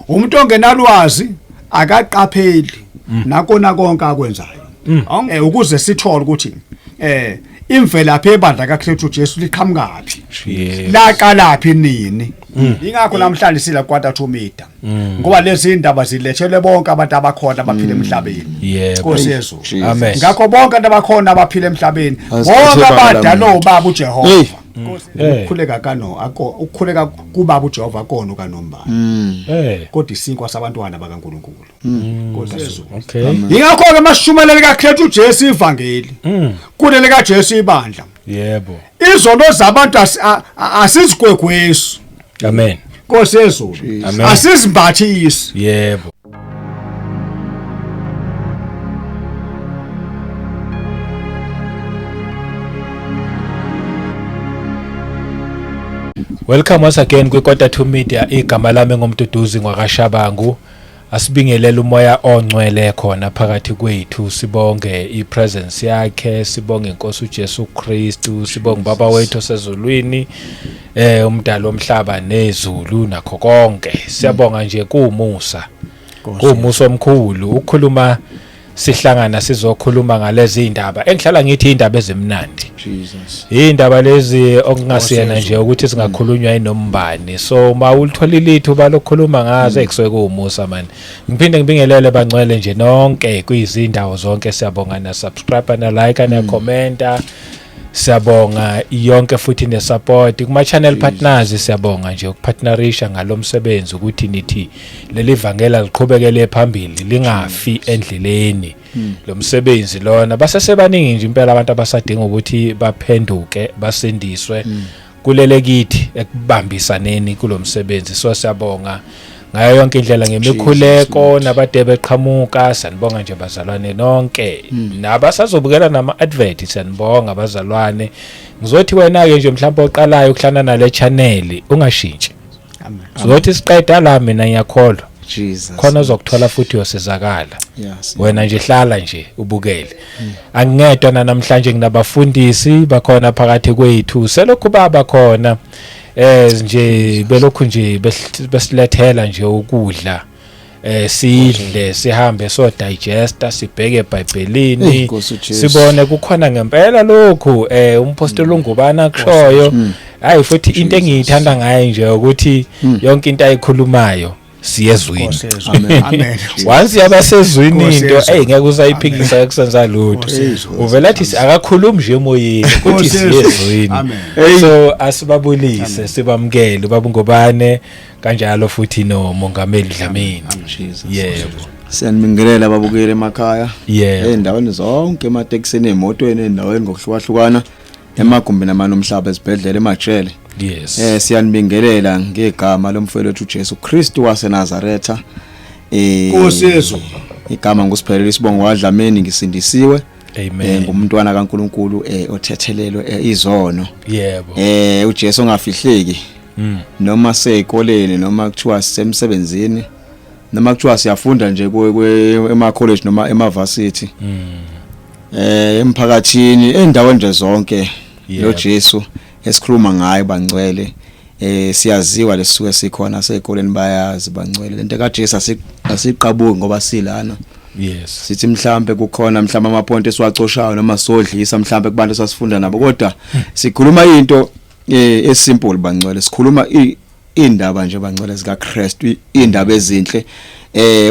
Umuntu ongenalwazi akaqapheli nakona konke akwenzayo. Ukuze sithole ukuthi imvelaphi ebandla kaKristu Jesu liqhamukaphi, laqalaphi, nini. Ingakho namhlanje sila Quarter to Media, ngoba lezi indaba zilethelwe bonke abantu abakhona abaphila emhlabeni. Nkosi yezulu. Amen. Ngakho bonke abantu abakhona abaphila emhlabeni, Azikhethe bonke ibala abadala muntu. obaba uJehova. Hey. Ukukhuleka kano akho, ukukhuleka kubaba uJehova akona kanombani, kodwa isinkwa sabantwana bakaNkuluNkulu. Nkosi yezulu. Ingakho ke mashumayela kaKristu Jesu ivangeli, kulele kaJesu ibandla, izono zabantu asizigwegwesi. Amen. Nkosi yezulu. Amen. Asizimbathisi. Yebo. Welcome once again kwi-Quarter to Media. Igama lami ngumduduzi ngwakashabangu. Asibingelele umoya ongcwele khona phakathi kwethu, sibonge ipresence yakhe, sibonge inkosi uJesu Kristu, sibonge baba wethu osezulwini, umdali womhlaba nezulu nakho konke. Siyabonga nje kuumusa, kuumusa omkhulu ukukhuluma, sihlangana sizokhuluma ngalezi indaba engihlala ngithi indaba ezimnandi. Jesus. Indaba lezi okungasiyena nje ukuthi singakhulunywa inombani, so uma ulitholile ithuba lokukhuluma ngazo, ekusuke kuwumusa man. Ngiphinde ngibingelele bangcwele nje nonke kwizindawo zonke. Siyabonga na subscribe na like na commenta, siyabonga yonke futhi ne support kuma channel partners. Siyabonga nje ukupartnerisha ngalomsebenzi, ukuthi nithi leli vangela liqhubekele phambili, lingafi endleleni lo msebenzi lona. Basesebaningi nje impela abantu abasadinga ukuthi baphenduke, basindiswe. Kulele kithi ekubambisaneni kulomsebenzi, so siyabonga ngayo yonke indlela ngemikhuleko nabade beqhamuka. Sanibonga nje bazalwane nonke nabasazobukela nama advert, siyanibonga bazalwane. Ngizothi wena ke nje mhlawumbe oqalayo ukuhlana nale channel, ungashintshi. Amen. Sizothi siqeda la, mina ngiyakholwa Jesus. khona uzokuthola futhi uyosizakala. Wena nje hlala nje ubukele. Angingedwa na namhlanje, nginabafundisi bakhona phakathi kwethu, selokhu baba khona nje belokhu nje besilethela nje ukudla, sidle, sihambe so digesta, sibheke eBhayibhelini. Hey, Nkosi uJesu. Sibone kukhona ngempela lokhu umpostoli ungubana akushoyo. Hayi, futhi into engiyithanda ngaye nje ukuthi yonke into ayikhulumayo siyezwini. Nkosi yezulu. Amen. Once yabasezwini Nkosi into yezulu. ey, ngeke usayiphikisa kusenza lutho. Nkosi yezulu. Uvela athi akakhulumi nje emoyeni, kuthi Nkosi yezulu. siyezwini. Amen. So asibabulise, sibamukele babungobane kanjalo futhi nomongameli Dlamini. Jesus. Yebo. Siyanibingelela ababukeli emakhaya. Yebo. Endaweni zonke, ematekisini, emotweni, endaweni ngokuhlukahlukana, emagumbini amane omhlaba, ezibhedlela, emajele. Siyanibingelela ngegama lomfowethu wethu uJesu Kristu waseNazaretha. Nkosi yezulu. Igama ngusiphelele isibongo waDlamini, ngisindisiwe. Amen. Ngumntwana kaNkuluNkulu othethelelwe izono. uJesu ongafihleki. Noma seyikoleni, noma kuthiwa sisemsebenzini, noma kuthiwa siyafunda nje ema college noma ema varsity. Emphakathini, endaweni nje zonke, lo Jesu esikhuluma ngaye bangcwele, siyaziwa lesuke sikhona seyikoleni, bayazi bangcwele lento kaJesu. Asiqabuki ngoba silana. Sithi mhlambe kukhona mhlambe amapoint esiwacoshayo noma sodlisa mhlambe kubantu esasifunda nabo, kodwa sikhuluma into esimple bangcwele. Sikhuluma indaba nje bangcwele zika Kristu, indaba ezinhle,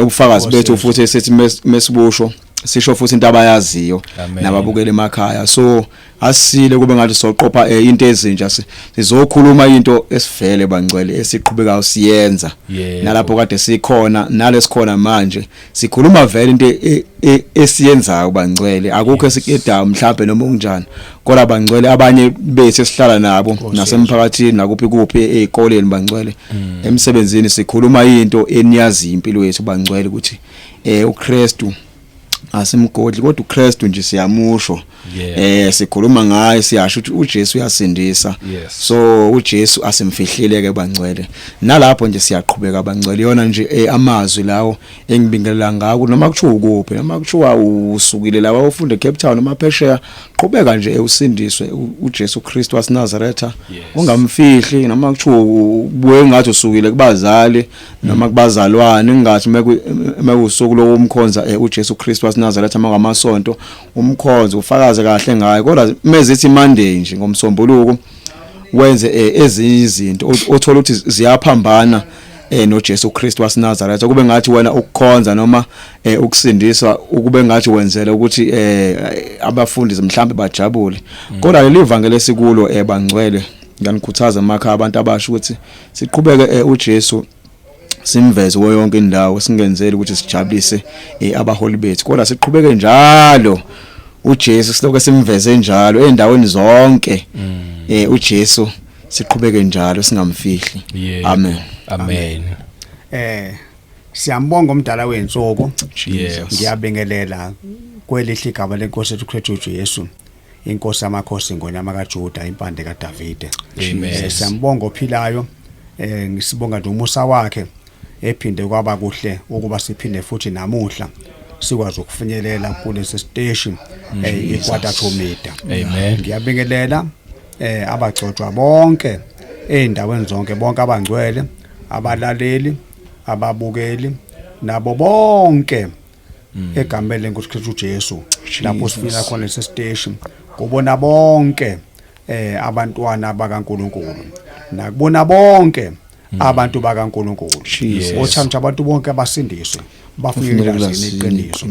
ubufakazi bethu futhi esithi mesibusho sisho futhi into abayaziyo Amen. nababukela emakhaya. So asisile kube ngathi soqopha into ezintsha, sizokhuluma into esivele bangcwele esiqhubekayo siyenza. Nalapho kade sikhona nalesikhona manje, sikhuluma vele into esiyenzayo bangcwele. Akukho esikedayo mhlawumbe noma kunjani, kodwa bangcwele abanye bethu esihlala nabo nasemphakathini nakuphi kuphi, ezikoleni bangcwele, emsebenzini, sikhuluma into eniyazi impilo yethu bangcwele, ukuthi uKristu asimgodli, kodwa uKristu nje siyamusho. Sikhuluma ngaye, siyasho ukuthi uJesu uyasindisa. So uJesu asimfihlile ke bangcwele, nalapho nje siyaqhubeka bangcwele. Yona nje amazwi lawo engibingelela ngako, noma kuthiwa ukuphi, noma kuthiwa usukile la ufunda eCape Town noma phesheya, Qhubeka nje usindiswe uJesu Kristu waseNazaretha, ungamfihli noma kuthiwa ubuye ngathi usukile kubazali noma kubazalwane, kungathi mekusuku lokumkhonza uJesu Kristu waseNazaretha mangamasonto umkhonzo ufakaze kahle ngaye. Kodwa mezithi Monday nje ngomsombuluko wenze ezinye izinto othola ukuthi ziyaphambana noJesu Kristu waseNazaretha, kube ngathi wena ukukhonza noma ukusindiswa ukube ngathi wenzele ukuthi abafundisi mhlambe bajabule. Kodwa leli vangeli esikulo, bangcwele, ngiyanikhuthaza emakhaya abantu abasha ukuthi siqhubeke uJesu simveze kuyo yonke indawo, singenzeli ukuthi sijabulise abaholi bethu, kodwa siqhubeke njalo uJesu silokho simveze njalo endaweni zonke. uJesu siqhubeke njalo singamfihli. Amen. Amen. Siyambonga umdala wensuku. Ngiyabingelela kwelihle igama lenkosi ethu Kristu Jesu, inkosi yamakhosi, ngonyama kaJuda, impande kaDavide. Amen. Siyambonga ophilayo, ngisibonga nje umusa wakhe ephinde kwaba kuhle ukuba siphinde futhi namuhla sikwazi ukufinyelela kulesi siteshi iQuarter Meter. Amen. Ngiyabingelela abagcotshwa bonke eindaweni zonke, bonke abangcwele, abalaleli, ababukeli nabo bonke egameni lenkosi Kristu Jesu. Lapho sifika khona lesi siteshi kubona bonke abantwana bakaNkuluNkulu, nakubona bonke abantu bakaNkuluNkulu, othanda abantu bonke abasindiswe bafike kulazini iqiniso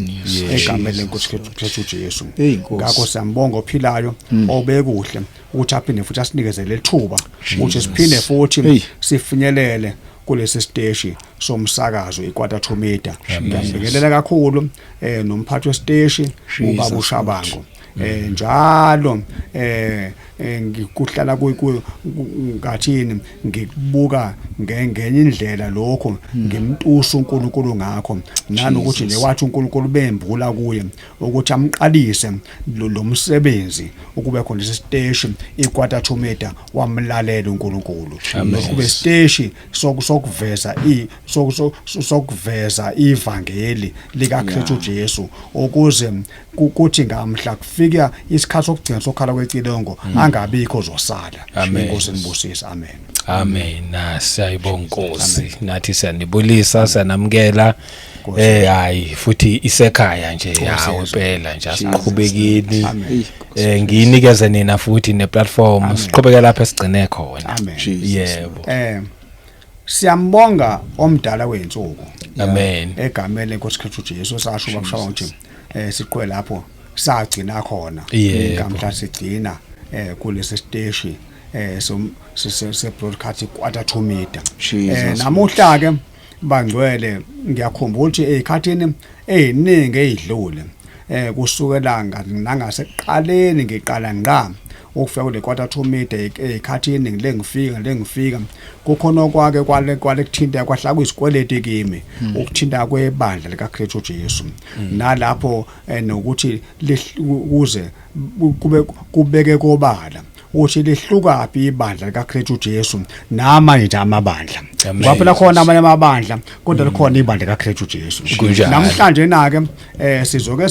egameni lenkosi Kristu Jesu. Hey, Nkosi. Ngakho siyambonga ophilayo obekuhle ukuthi aphinde futhi asinikeze lethuba ukuthi siphinde futhi Hey. sifinyelele kulesi siteshi somsakazo iQuarter to Meter. Ngiyambingelela kakhulu nomphathi wesiteshi ubaba uShabango, njalo ngikuhlala ngathini ngikubuka ngenye indlela lokho, ngimtusa uNkulunkulu ngakho, nanokuthi nje wathi uNkulunkulu bembula kuye ukuthi amqalise lo msebenzi ukube khona isiteshi iQuarter to Meter, wamlalela uNkulunkulu. Kube siteshi sokuveza i sokuveza ivangeli likaKristu Jesu, ukuze kuthi ngamhla kufika isikhathi sokugcina sokhala kwecilongo angabikho zosala. Amen. Inkosi nibusise, amen. Amen. Na siyayibonga Nkosi, nathi siyanibulisa, siyanamukela. Nkosi. Hayi futhi isekhaya nje yawo yezwe. impela nje, asiqhubekeni. Amen. Nginikeze nina futhi neplatform, siqhubeke lapha esigcine khona. Amen. Jesus. Yebo. Siyambonga omdala wensuku Amen. egameni lenkosi Kristu Jesu. Sasho bakushawa ukuthi siqwe lapho sagcina khona. Ngamhla sigcina kulesi siteshi se broadcast Quarter to Meter. Jesus. Namuhla ke bangcwele, ngiyakhumbula ukuthi ezikhathini eziningi ezidlule, kusukela nangasekuqaleni ngiqala ngqa ukufika kule Quarter to Meter, ezikhathini ngile ngifika kukhona okwake kwale kuthinta kwahlaka izikweleti kimi, ukuthinta kwebandla lika Kristu Jesu, nalapho nokuthi ukuze kube kubeke kobala ukuthi lihlukapi ibandla lika Kristu Jesu namanye nje amabandla. Amen. Ngoba phela khona amanye amabandla, kodwa likhona ibandla lika Kristu Jesu. Namhlanje na ke sizoke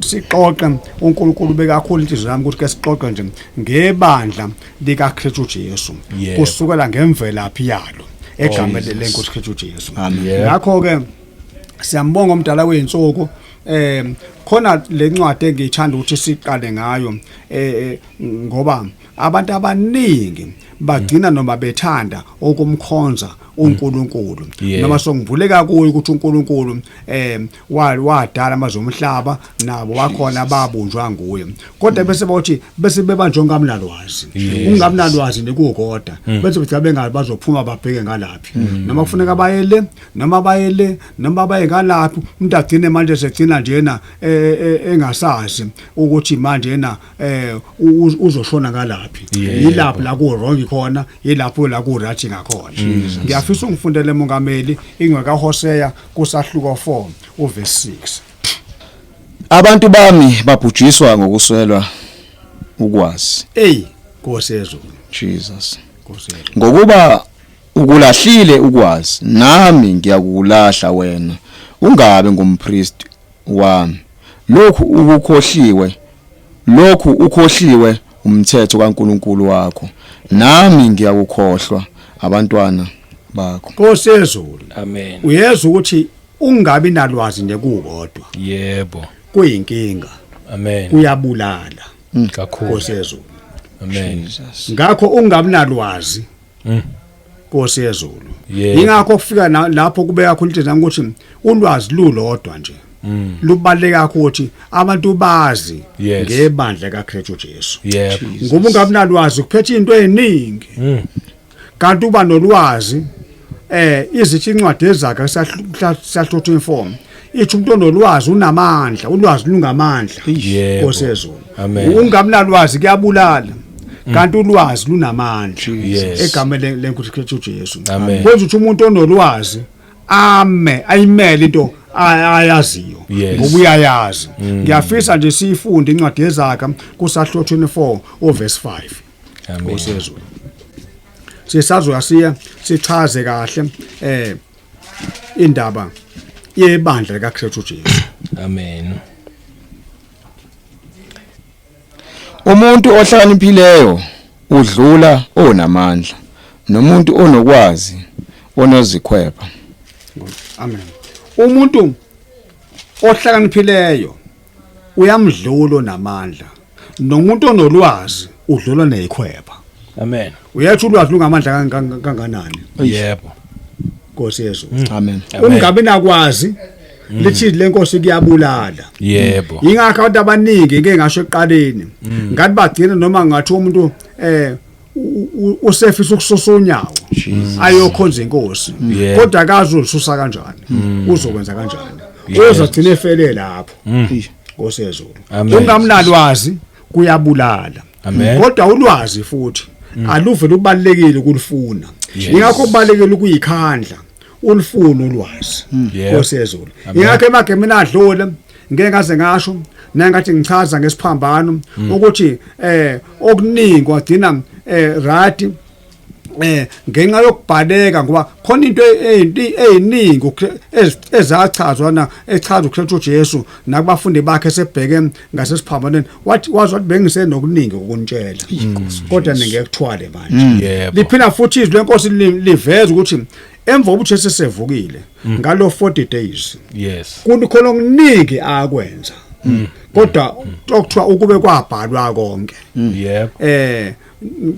sixoxe, uNkulunkulu bekakhulu inhliziyo yami ukuthi ke sixoxe nje ngebandla lika Kristu Jesu kusukela ngemvelaphi yalo egameni lenkosi Kristu Jesu. Amen. Ngakho ke siyambonga umdala weinsuku. Khona lencwadi engiyithanda ukuthi siqale ngayo, ngoba abantu abaningi bagcina noma bethanda ukumkhonza uNkulunkulu noma songivuleka kuyo ukuthi uNkulunkulu wadala amazwe omhlaba nabo wakhona babunjwa nguye, kodwa bese bathi bese bebanjwa ngamnalwazi, ungamnalwazi nekukodwa, bese bethi bengazi bazophuma babheke ngalaphi, noma kufuneka bayele noma bayele noma baye ngalaphi. Umuntu agcine manje segcina njena engasazi ukuthi manje yena uzoshona ngalaphi, yilapho la ku wrong khona, yilapho la ku right ngakhona. Ngiyafisa ungifundele mongameli ingwe kaHosea kusahluko 4 uverse 6. Abantu bami babhujiswa ngokuswelwa ukwazi. Ey, Nkosi yezulu. Jesus. Nkosi yezulu. Ngokuba ukulahlile ukwazi, nami ngiyakulahla wena, ungabe ngumpriest wami. Lokhu ukukhohliwe Lokhu ukhohliwe umthetho kaNkuluNkulu wakho, nami ngiyakukhohlwa abantwana bakho. Nkosi yezulu. Amen. Uyezwa ukuthi ungabi nalwazi nje kukodwa. Yebo. Kuyinkinga. Amen. Kuyabulala. Kakhulu. Nkosi yezulu. Amen. Ngakho ungabi nalwazi. Nkosi yezulu. Ingakho kufika lapho kubeka khona into nami ukuthi ulwazi lulodwa nje. Lubaluleke kakhulu ukuthi abantu bazi ngebandla kaKristu Jesu. Yebo. Ngoba ungabi nalwazi kuphethe into eziningi. Kanti uba nolwazi izithi incwadi ezakhe sahluthu inform ithi umuntu onolwazi unamandla, ulwazi lungamandla. Nkosi yezulu. Ungabi nalwazi kuyabulala. Kanti ulwazi lunamandla egameni leNkosi Kristu Jesu. Kwenza ukuthi umuntu onolwazi ame ayimele into ayaziyo ngoba uyayazi. Ngiyafisa nje siyifunde incwadi yeZaga kusahluko 24 uverse 5. Amen. Nkosi yezulu. Sisazoya siya sichaze kahle indaba yebandla likaKristu Jesu. Amen. Umuntu ohlakaniphileyo udlula onamandla, nomuntu onokwazi onozikhwepha. Amen. Umuntu ohlakaniphileyo uyamdlula onamandla, nomuntu onolwazi udlula nezikhwepha. Amen. Uyethu ulwazi lungamandla kanganani? Yebo. Nkosi yezulu. Amen. Ungabi nakwazi lithi lenkosi kuyabulala. Yebo. Ingakho abantu abaningi ngeke ngasho ekuqaleni ngathi bagcina noma ngathi umuntu usefisa ukususa unyawo ayokhonza inkosi, kodwa akazi ulisusa kanjani, uzokwenza kanjani, uzogcina efele lapho. Nkosi yezulu. Ungamnalwazi kuyabulala. Kodwa ulwazi futhi aluve lubalekile ukulifuna. Ingakho kubalekile ukuyikhandla ulifuna ulwazi. Nkosi yezulu. Ingakho emagemeni adlule ngeke ngaze ngasho nangathi ngichaza ngesiphambano ukuthi okuningi kwagcina right ngenxa yokubhaleka, ngoba khona into eziningi ezachazwa na echaza uKristu Jesu nakubafundi bakhe sebheke ngasesiphambanweni, wathi wazi wathi bengisenokuningi ukunitshela kodwa ningekuthwale manje. Liphila futhi izwi lenkosi liveza ukuthi emva kokuthi Jesu sevukile ngalo 40 days, yes, kukhona okuningi akwenza, kodwa okuthiwa ukube kwabhalwa konke. Yebo.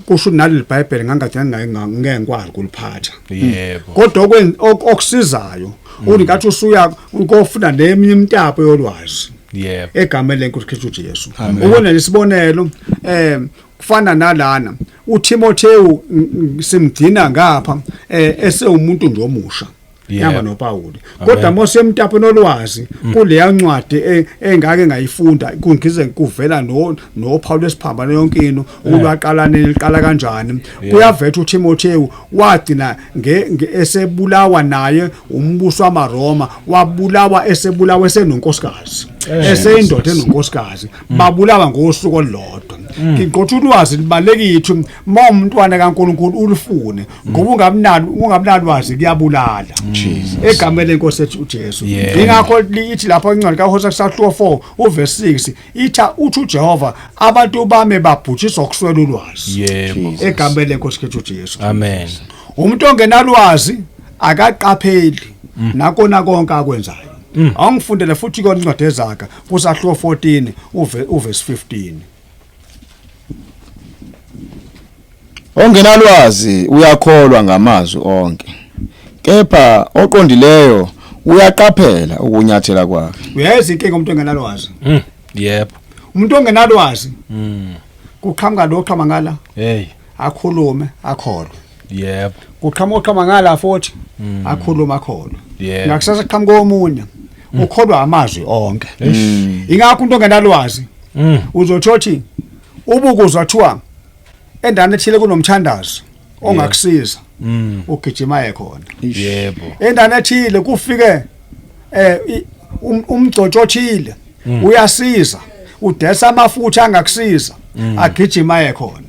Kusho naleli iBhayibheli ngangagcina ngeke ngikwazi kuliphatha. Yebo. Kodwa okusizayo ukuthi ngathi usuya ukofuna neminye imitapo yolwazi. Yebo. Egameni leNkosi Kristu Jesu. Ukona isibonelo kufana nalana uTimotheo simgcina ngapha esewumuntu nje omusha. Yamba noPawuli. Kodwa mose emtapo nolwazi kuleya ncwadi engake ngayifunda kungize kuvela noPaul esiphambano yonke into ukulwaqala nini liqala kanjani. Kuyavetha uTimotheo wagcina esebulawa naye umbuso wamaRoma, wabulawa esebulawa esenonkosikazi, eseyindoda enonkosikazi, babulawa ngosuku olulodwa. Ngiqotha ulwazi libalekile uma umntwana kaNkuluNkulu ulifune, ngoba ungabinalwazi kuyabulala. Egameni lenkosi ethu uJesu. Ingakho lithi lapho incwadi kaHosea kusahluko 4 uverse 6 itha uthi uJehova abantu bami babhujiswa ukuswela ulwazi. Yebo. Egameni lenkosi ethu uJesu. Amen. Umuntu ongenalwazi akaqapheli nakona konke akwenzayo. Awungifundele futhi kona incwadi eZaga kusahluko 14 uverse 15. Ongenalwazi uyakholwa ngamazwi onke, kepha oqondileyo uyaqaphela ukunyathela kwakhe. Uyazi inkinga umuntu ongenalwazi. Yebo. Umuntu ongenalwazi kuqhamuka lo qhama ngala. Hey. Akhulume akholwe. Yebo. Kuqhamuka qhama ngala futhi akhuluma akholwe. Yebo. Ngakusasa qhamuka omunye ukholwa amazwi onke. Ingakho umuntu ongenalwazi uzothothi ubukuzwa thiwa endana ethile kunomthandazo ongakusiza, ugijima ekhona. Yebo. Endana ethile kufike umgcotsho othile uyasiza, udesa amafutha angakusiza, agijima ekhona.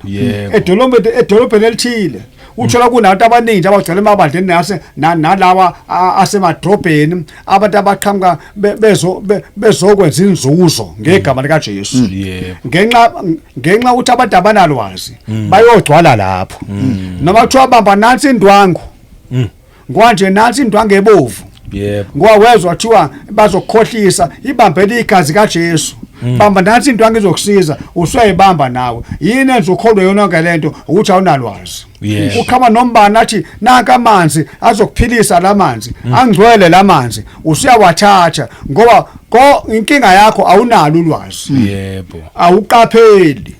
Edolobheni elithile Uthola kunabantu abaningi nje abagcwele emabandleni nase nalawa asemadrobheni, abantu abaqhamuka bezokwenza inzuzo ngegama likaJesu. Ngenxa ukuthi abantu abanalwazi bayogcwala lapho. Noma kuthiwa bamba nansi indwangu. Ngoba nansi indwangu ebovu. Ngoba wezwa kuthiwa bazokukhohlisa, ibambele igazi kaJesu. Bamba nansi indwangu izokusiza, usuyayibamba nawe. Yini enza ukholwe yona yonke lento? Ukuthi awunalwazi. Uqhama nombani athi nanka amanzi azokuphilisa lamanzi, angcwele lamanzi, usuyawathatha ngoba ko inkinga yakho awunalo ulwazi. Awuqapheli.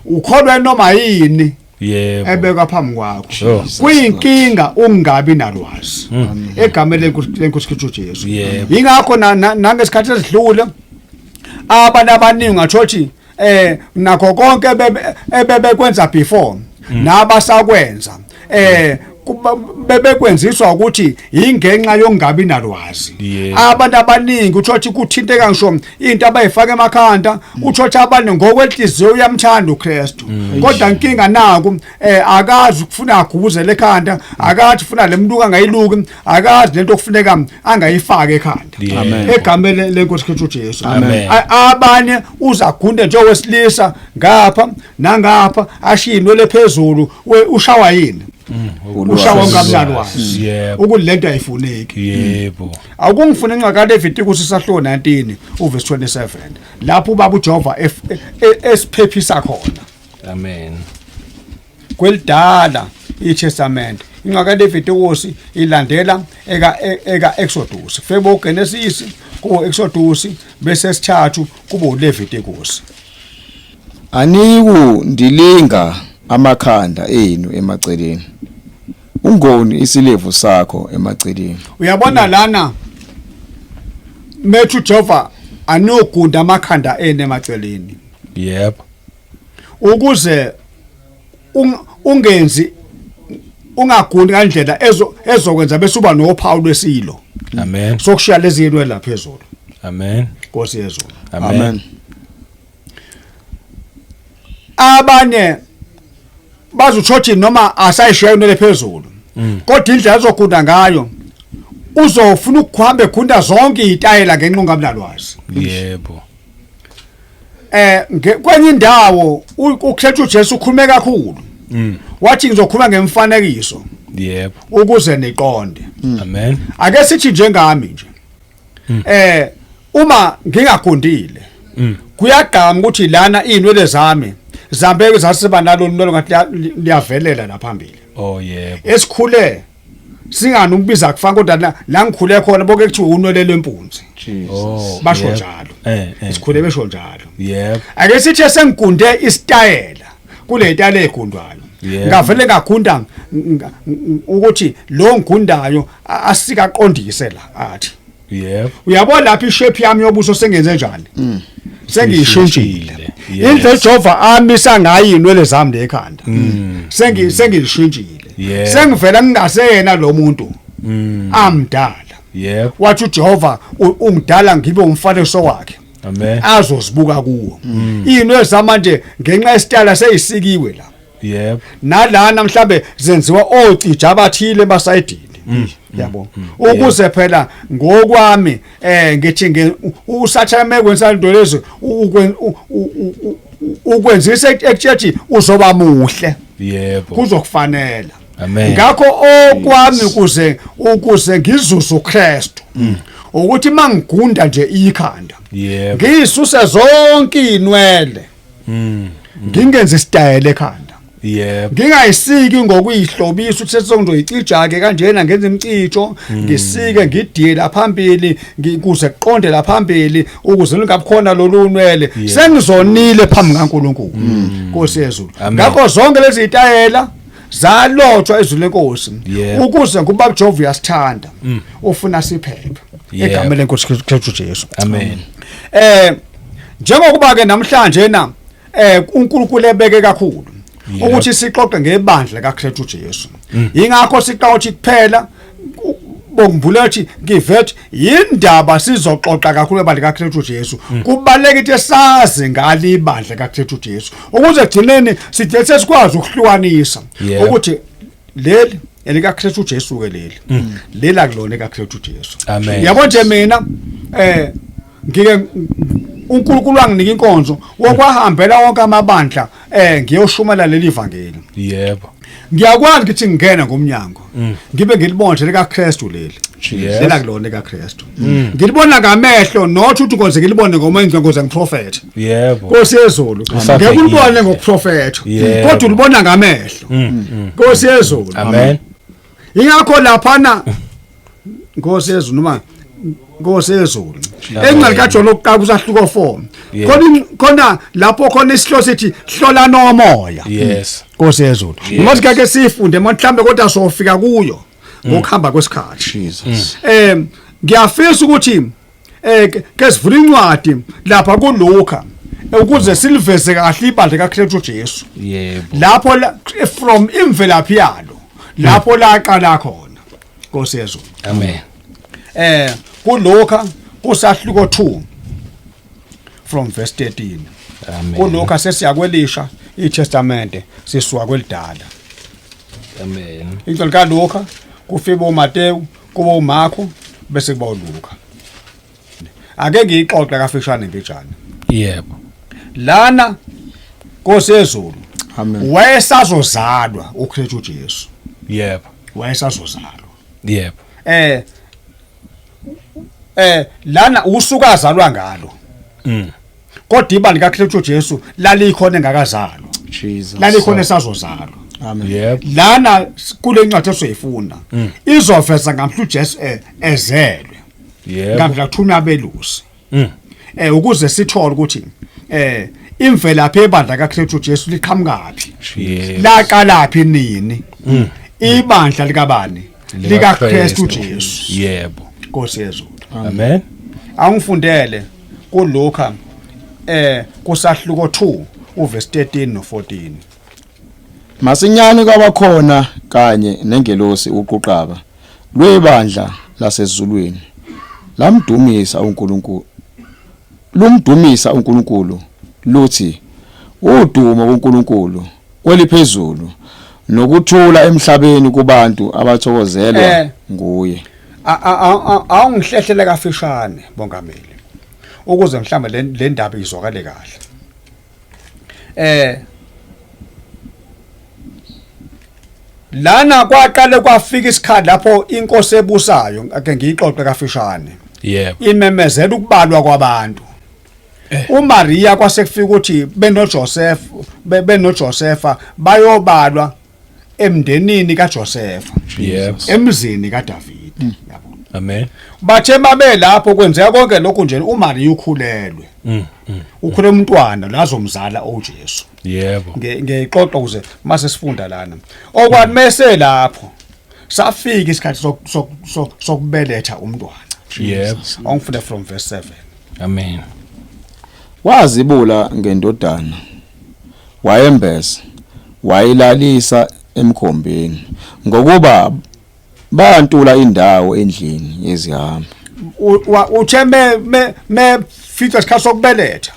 Ukholwe noma yini. Ebeka phambi kwakho. Kuyinkinga ungabi nalwazi. Egameni lenkosi Kristu Jesu. Ingakho nangesikhathi esidlule abantu abaningi ngathothi nakho konke ebebekwenza before nabasakwenza bebekwenziswa ukuthi ingenxa yokungabi nalwazi. Abantu abaningi uthothi kuthinteka ngisho into abayifaka emakhanda, uthothi abantu ngokwenhliziyo uyamthanda uKristu, kodwa inkinga naku akazi ukufuna agubuzele ekhanda, akazi ufuna lemluka angayiluki, akazi lento okufuneka angayifaka ekhanda. Egameni lenkosi Kristu Jesu. Abanye uzagunde njengowesilisa ngapha nangapha ashiye inwele phezulu, ushawa yini? Ushawa ungamnalwazi. Ukuthi lento ayifuneki. Awukungifuna incwadi kaLevitikus isahluko 19 uverse 27 lapho ubaba uJehova esiphephisa khona. Amen. Kwelidala iTestament incwadi kaLevitikus ilandela eka Exodus, febo Genesis ku Exodus bese sithathu kube uLevitikus. Aniku ndilinga amakhanda enu emaceleni, ungoni isilevu sakho emaceleni. Uyabona lana methu Jehova anogunda amakhanda enu emaceleni. Yebo. Ukuze ungenzi ungagundi kandlela ezokwenza bese uba nophawu lwesilo. Amen. Sokushiya lezi zinto la phezulu. Amen. Nkosi yezulu. Amen. Abanye bazuthothi noma asayishiya inwele phezulu, kodwa indlela azogunda ngayo uzofuna ukuhamba egunda zonke izitayela ngenxa ongamnalwazi. Yebo. Kwenye indawo uKristu Jesu ukhulume kakhulu. Wathi ngizokhuluma ngemfanekiso. Yebo. Ukuze niqonde. Amen. Ake sithi njengami nje. Uma ngingagundile kuyagqama ukuthi lana inwele zami zambeke zasiba nalo nolo ngathi liyavelela laphambili. Oh yebo. Esikhule singani ukubiza kufana kodwa la ngikhule khona boke kuthiwa unwele lempunzi. Oh basho njalo. Sikhule besho njalo. Yebo. Ake sithi sengigunde isitayela kule tayela egundwayo. Ngavele ngagunda ukuthi lo ngigundayo asikaqondise la athi. Yebo. Uyabona lapha ishape yami yobuso sengenze njani? Sengiyishintshile. Indlela Jehova amisa ngayo inwele zami lekhanda. Sengiyishintshile. Sengivela ngingaseyena lo muntu. Amdala. Yebo. Wathi uJehova ungidala ngibe umfanekiso wakhe. Amen. Azozibuka kuwo. Inwele zamanje ngenxa yesitayela seyisikiwe la. Yebo. Nalana mhlambe zenziwa ocija abathile basayidini. Yabo. Ukuze phela ngokwami ngithi uSathane mekwenza into lezi ukwenzisa ekutshethi uzoba muhle. Yebo. Kuzokufanela. Amen. Ngakho okwami ukuze ngizuze uKristu ukuthi mangigunda nje ikhanda ngiyisuse zonke inwele. Ngingenza isitayela ekhanda. Yebo. Ngingayisiki ngokuyihlobisa ukuthi sesongizoyicija ke kanjena ngenza imcijo, ngisike ngidiye laphambili, ngikuze kuqonde laphambili ukuze lingabukhona lolunwele. Sengizonile phambi kaNkuluNkulu. Nkosi yezulu. Ngakho zonke lezi zitayela zalotshwa ezulu lenkosi ukuze ngoba uJehova uyasithanda ufuna siphephe egameni lenkosi Kristu Jesu. Amen. Njengokuba ke namhlanje na uNkulunkulu ebeke kakhulu ukuthi sixoxe ngebandla kaKristu Jesu. Ingakho sixoxa kuphela bongibula ukuthi ngivethe indaba sizoxoxa kakhulu ebandla kaKristu Jesu. Kubaleka ukuthi sazi ngali ibandla kaKristu Jesu ukuze gcineni sidethe sikwazi ukuhlukanisa ukuthi Leli elika Kristu Jesu ke leli. Lela kulona eka Kristu Jesu. Amen. Yabo nje mina ngike uNkulunkulu wanginika inkonzo wokwahambela wonke amabandla ngiyoshumela leli vangeli. Yebo. Ngiyakwazi ukuthi ngingena ngomnyango ngibe ngilibona nje lika Kristu leli. Yes. Lela kulona eka Kristu. Ngilibona ngamehlo not ukuthi konze ngilibone ngomoya ngizoze ngiprofethe. Yebo. Nkosi yezulu. Usabhekile. Ngeke ulibone ngokuprofetha Yebo. kodwa ulibona ngamehlo. Nkosi yezulu. Amen. Ingakho laphana Nkosi yezulu noma Nkosi yezulu. Encwadi kaJohn lokuqala kusahluko 4. Yeah. Khona khona lapho khona isihloko sithi hlola nomoya. Yes. Nkosi yezulu. Yes. Ngothi ke sifunde mhlawumbe kodwa sofika kuyo ngokuhamba kwesikhathi. Jesus. Ngiyafisa ukuthi ke sivule incwadi lapha kuLuka ukuze siliveze kahle ibandla kaKristu Jesu. Yebo. Lapho from imvelaphi yalo lapho laqala khona. Nkosi yezulu. Amen. kuLuka kusahluko 2 from verse 13. Amen. kuLuka sesiyakwelisha iTestamente sisuka kwelidala. Amen. Incwadi kaLuka kufika uMateyu, kuba uMarko bese kuba uLuka. Ake ngiyixoxe kafishane mbijana. Yebo. Lana Nkosi yezulu Amen. wayesazozalwa uKristu Jesu. Yebo. Wayesazozalwa. Yebo. Lana usuku azalwa ngalo. Kodwa ibandla likaKristu Jesu lalikhona engakazalwa. Jesus. Lalikhona esazozalwa. Amen. Yebo. Lana kule ncwadi esizoyifunda izoveza ngamhla uJesu ezelwe. Yebo. Ngamhla kuthunywa abelusi. Ukuze sithole ukuthi imvelaphi yebandla kaKristu Jesu liqhamukaphi. Yebo. Laqalaphi nini? Ibandla likabani? LikaKristu Jesu. Yebo. Nkosi yezulu. Amen. Angifundele kuLuka kusahluko 2 uverse 13 no14. Masinyane kwabakhona kanye nengelosi uquqaba lwebandla lasezulwini lamdumisa uNkulunkulu lumdumisa uNkulunkulu luthi udumo kuNkulunkulu kweliphezulu nokuthula emhlabeni kubantu abathokozelwa nguye. Awungihlehlele kafishane bongameli ukuze mhlawumbe le ndaba izwakale kahle. Lana kwaqale kwafika isikhathi lapho inkosi ebusayo, ake ngiyixoxe kafishane. Yebo. Imemezela ukubalwa kwabantu. uMaria kwase kufika ukuthi benoJoseph benoJosepha bayobalwa emndenini kaJosepha. Yebo. Emzini kaDavid. Yabo. Amen. Bathe babe lapho kwenzeka konke lokhu nje uMaria ukhulelwe. Ukhule umntwana lazomzala uJesu. Yebo. Ngiyixoxa ukuze mase sifunda lana. Okwathi mase lapho safika isikhathi sokubeletha umntwana. Yebo. Angifunda from verse 7. Amen. Wazibula ngendodana wayembeza wayilalisa emkhombeni ngokuba bantula indawo endlini yezihambi. Uthe me fika isikhathi sokubeletha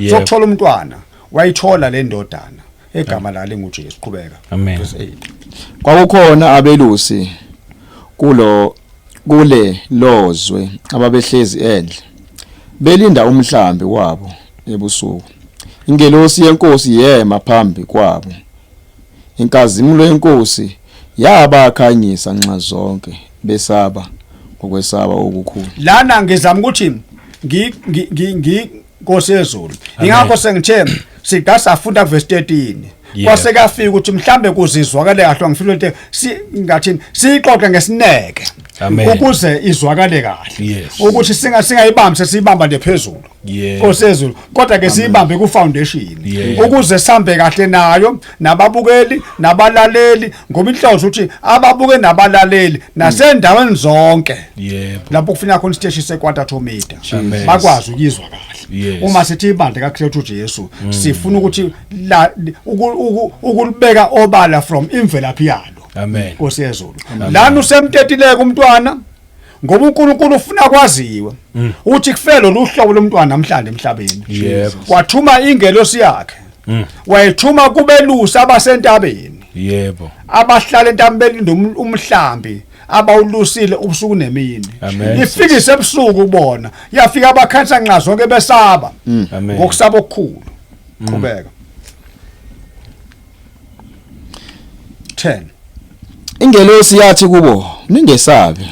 sokuthola umntwana wayithola le ndodana egama lalo nguJesu. Qhubeka. Amen. Verse 8. Kwakukhona abelusi kule lozwe ababehlezi endle belinda umhlambi wabo ebusuku. Ingelosi yenkosi yema phambi kwabo, inkazimulo yenkosi yabakhanyisa nxa zonke, besaba ngokwesaba okukhulu. Lana ngizama ukuthi ngi Nkosi yezulu. Ingakho sengithe sigasafunda verse 13. Kwase kafika ukuthi mhlambe kuzizwakale kahle ngifuna ukuthi singathini siyixoxe ngesineke ukuze izwakale kahle ukuthi singayibambi sesiyibamba nje phezulu. Nkosi yezulu, kodwa ke siyibambe ku foundation ukuze sambe kahle nayo nababukeli nabalaleli, ngoba inhloso ukuthi ababuke nabalaleli nasendaweni zonke lapho kufuneka khona isiteshi sequarter meter bakwazi ukuyizwa kahle. Uma sithi ibandla kaKristu Jesu sifuna ukuthi ukulibeka obala from imvelaphi yalo. Amen. Nkosi yezulu. Lana usemtetileke umntwana ngoba uNkulunkulu ufuna kwaziwe uthi kufelo luhlobo lomntwana namhlanje emhlabeni. Wathuma ingelosi yakhe wayethuma kubelusi abasentabeni. Yebo. Abahlala entabeni belinde umhlambi abawulusile ubusuku nemini. Ifikise ebusuku kubona, yafika abakhansa nxa zonke besaba. Ngokusaba okukhulu. Qhubeka. 10. Ingelosi yathi kubo, ningesabi.